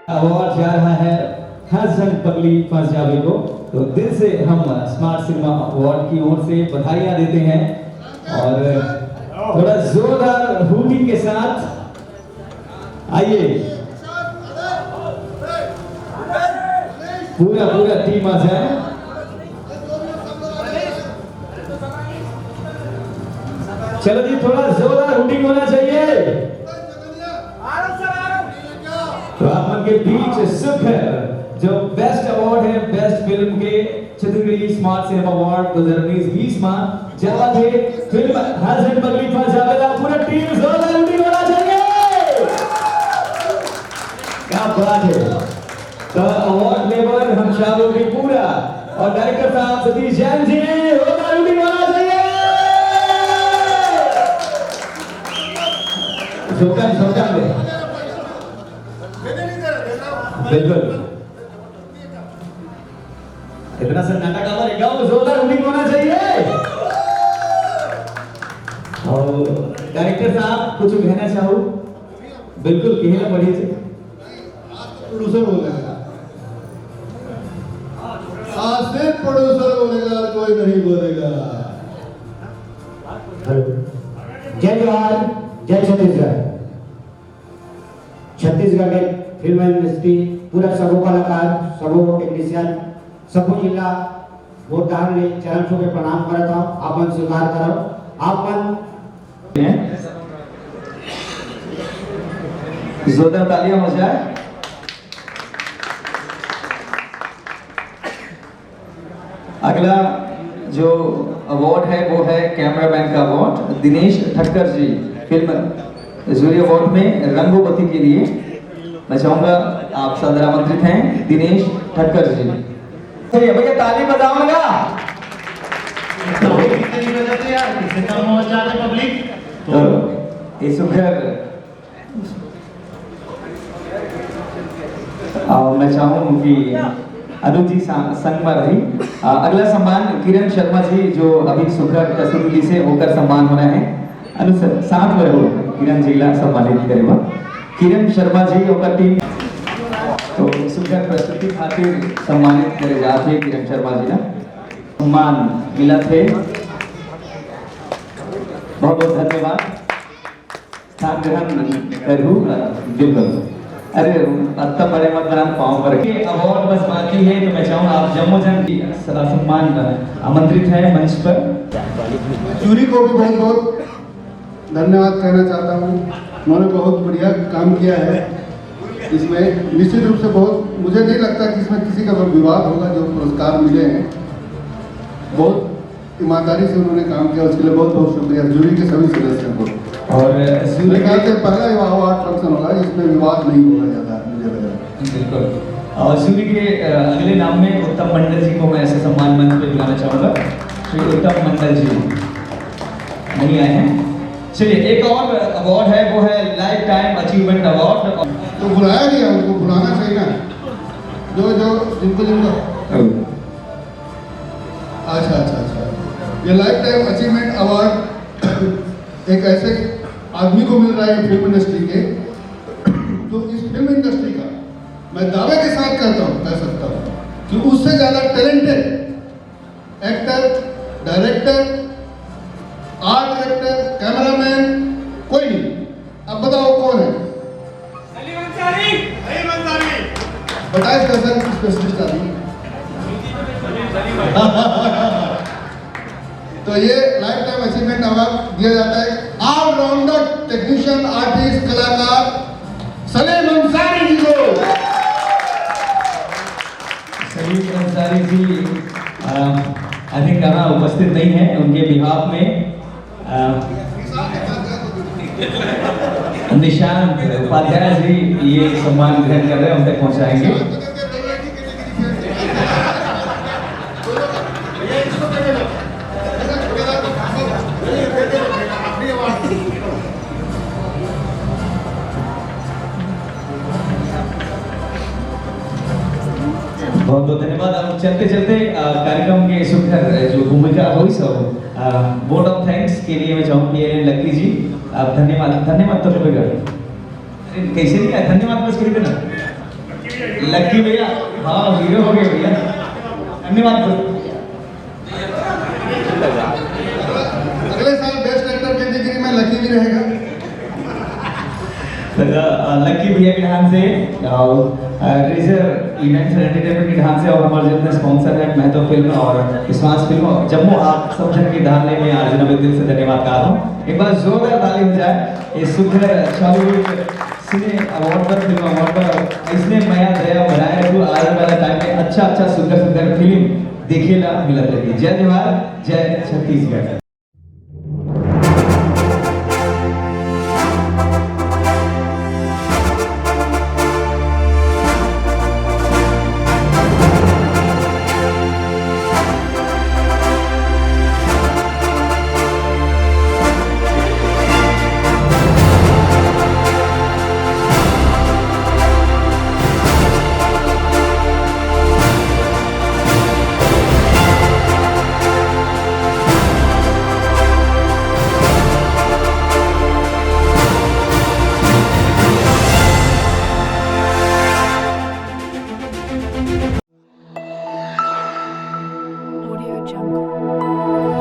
अवार्ड जा रहा है हर जन पगली फंस जावे को। तो दिल से हम स्मार्ट सिनेमा अवार्ड की ओर से बधाइयां देते हैं और थोड़ा जोरदार हूटिंग के साथ आइए। पूरा पूरा टीम आ जाए। चलो जी, थोड़ा जोरदार हूटिंग होना चाहिए। तो आप मन के बीच सुख है, जो बेस्ट अवार्ड है बेस्ट फिल्म के, छत्तीसगढ़ी स्मार्ट सिनेमा अवार्ड दो हज़ार उन्नीस बीस में जावा थे फिल्म हर जन पगली फंस जावेला। पूरा टीम जोरदार हूटिंग होना चाहिए। क्या बात है। तो अवार्ड लेबर हम चारों भी पूरा और डायरेक्टर साहब सतीश जैन जी, जोरदार हूटिंग होना चाहिए। जोरदार, जोरदार दे। बिल्कुल। इतना सन्नाटा काबर है, गाओ, जोरदार हूटिंग होना चाहिए। और डायरेक्टर साहब कुछ कहना चाहो? बिल्कुल, कहना पड़िए जी। प्रोड्यूसर बोल रहे हैं। आज सिर्फ प्रोड्यूसर बोलेगा और कोई नहीं बोलेगा। जय जोहार, जय छत्तीसगढ़। छत्तीसगढ़ के फिल्म इंडस्ट्री, पूरा सबो कलाकार, सबो टेक्नीशियन, सबो जिला वोट डाल ले चरण छू के प्रणाम करत हव। आप मन स्वीकार करव, आप मन जोरदार तालियां हो जाए। अगला जो अवार्ड है वो है कैमरामैन का अवार्ड, दिनेश ठक्कर जी फिल्म जूरी अवार्ड में रंगोपति के लिए। मैं चाहूंगा, आप सादर आमंत्रित हैं दिनेश ठक्कर जी। चलिए भैया, ताली बजाओ ना। तो भाई, कितने की वजह से यार, किससे कम हो जा रहे पब्लिक? तो ये सुखर, और मैं चाहूँ कि अनु जी सा-, संग में रही। आ, अगला सम्मान किरण शर्मा जी, जो अभी सुखर कसूरी से होकर सम्मान होना है। अनु सर, साथ में रहो, किरण जी ला सम्मानित करेगा। किरण शर्मा जी, ओकर टीम, तो सुंदर प्रस्तुति खातिर सम्मानित करे जात हे किरण शर्मा जी ला। सम्मान मिलत हे, बहुत बहुत धन्यवाद। स्थान ग्रहण करू, बिल्कुल। अरे, अत्ता बड़े मत बनान, पाँव पर के। अवार्ड बस बाकी है, तो मैं चाहूँ आप जम्मो जन की सम्मान आमंत्रित है मंच पर। जूरी को भी बहुत बहुत धन्यवाद कहना चाहता हूँ, उन्होंने बहुत बढ़िया काम किया है इसमें। निश्चित रूप से बहुत, मुझे नहीं लगता कि इसमें किसी का कोई विवाद होगा। जो पुरस्कार मिले हैं, बहुत ईमानदारी से उन्होंने काम किया, उसके लिए बहुत बहुत शुक्रिया जूरी के सभी सदस्यों को। और जूरी मेरे ख्याल से पहला अवार्ड फंक्शन होगा जिसमें विवाद नहीं होगा ज़्यादा, मुझे लग रहा है। बिल्कुल। और जूरी के, अ, अगले नाम में उत्तम मंडल जी को मैं ऐसे सम्मान मंच पे बुलाना चाहूंगा। श्री उत्तम मंडल जी नहीं आए हैं। चलिए, एक और अवार्ड है, वो है लाइफ टाइम अचीवमेंट अवार्ड। तो बुलाया गया, उनको बुलाना चाहिए ना, जो, जो, जिनको, जिनको। अच्छा, अच्छा, अच्छा। ये लाइफ टाइम अचीवमेंट अवार्ड एक ऐसे आदमी को मिल रहा है फिल्म इंडस्ट्री के, जो इस फिल्म इंडस्ट्री का, मैं दावे के साथ कहता हूँ, कह सकता हूँ कि उससे ज्यादा talented actor, director, art director, cameraman कोई नहीं। अब बताओ कौन है? सलीम अंसारी। सलीम अंसारी। बताइए सर, स्पेशलिस्ट आदमी। तो ये लाइफ टाइम अचीवमेंट अवार्ड दिया जाता है ऑलराउंडर टेक्नीशियन, आर्टिस्ट, कलाकार सलीम अंसारी जी को। सलीम अंसारी जी, आई थिंक, यहाँ उपस्थित नहीं है, उनके बिहाफ में, अ, निशांत उपाध्याय जी ये सम्मान ग्रहण कर रहे हैं, उन तक पहुंचाएंगे। बहुत बहुत धन्यवाद। अब चलते चलते, अ, कार्यक्रम के सुंदर जो भूमिका होई सब, अ, वोट ऑफ थैंक्स के लिए मैं चाहूँ पी एल एन लक्की जी, आप धन्यवाद, धन्यवाद तो होगा। अरे, कैसे नहीं आया? धन्यवाद बस करिए ना। लक्की भैया, हाँ, हीरो हो गए भैया। धन्यवाद बस। अगले साल बेस्ट एक्टर कैटेगरी में लक्की भी रहेगा। तो, अ, लक्की भैया के ध्यान से, अ, अ, रेजर इवेंट्स एंड एंटरटेनमेंट के ध्यान से और हमारे जितने स्पॉन्सर हैं, महतो फिल्म और विश्वास फिल्म और जम्मो, आप सब जन के ध्यान में आज मैं दिल से धन्यवाद कहा हूँ। एक बार जोरदार ताली हो जाए इस सुंदर छावनी सिने अवार्ड पर, फिल्म अवार्ड पर। इसने मया दया बनाए रखू, आने वाला टाइम में अच्छा अच्छा सुंदर सुंदर फिल्म देखे ला मिलत रही। जय जोहार, जय छत्तीसगढ़। Jungle.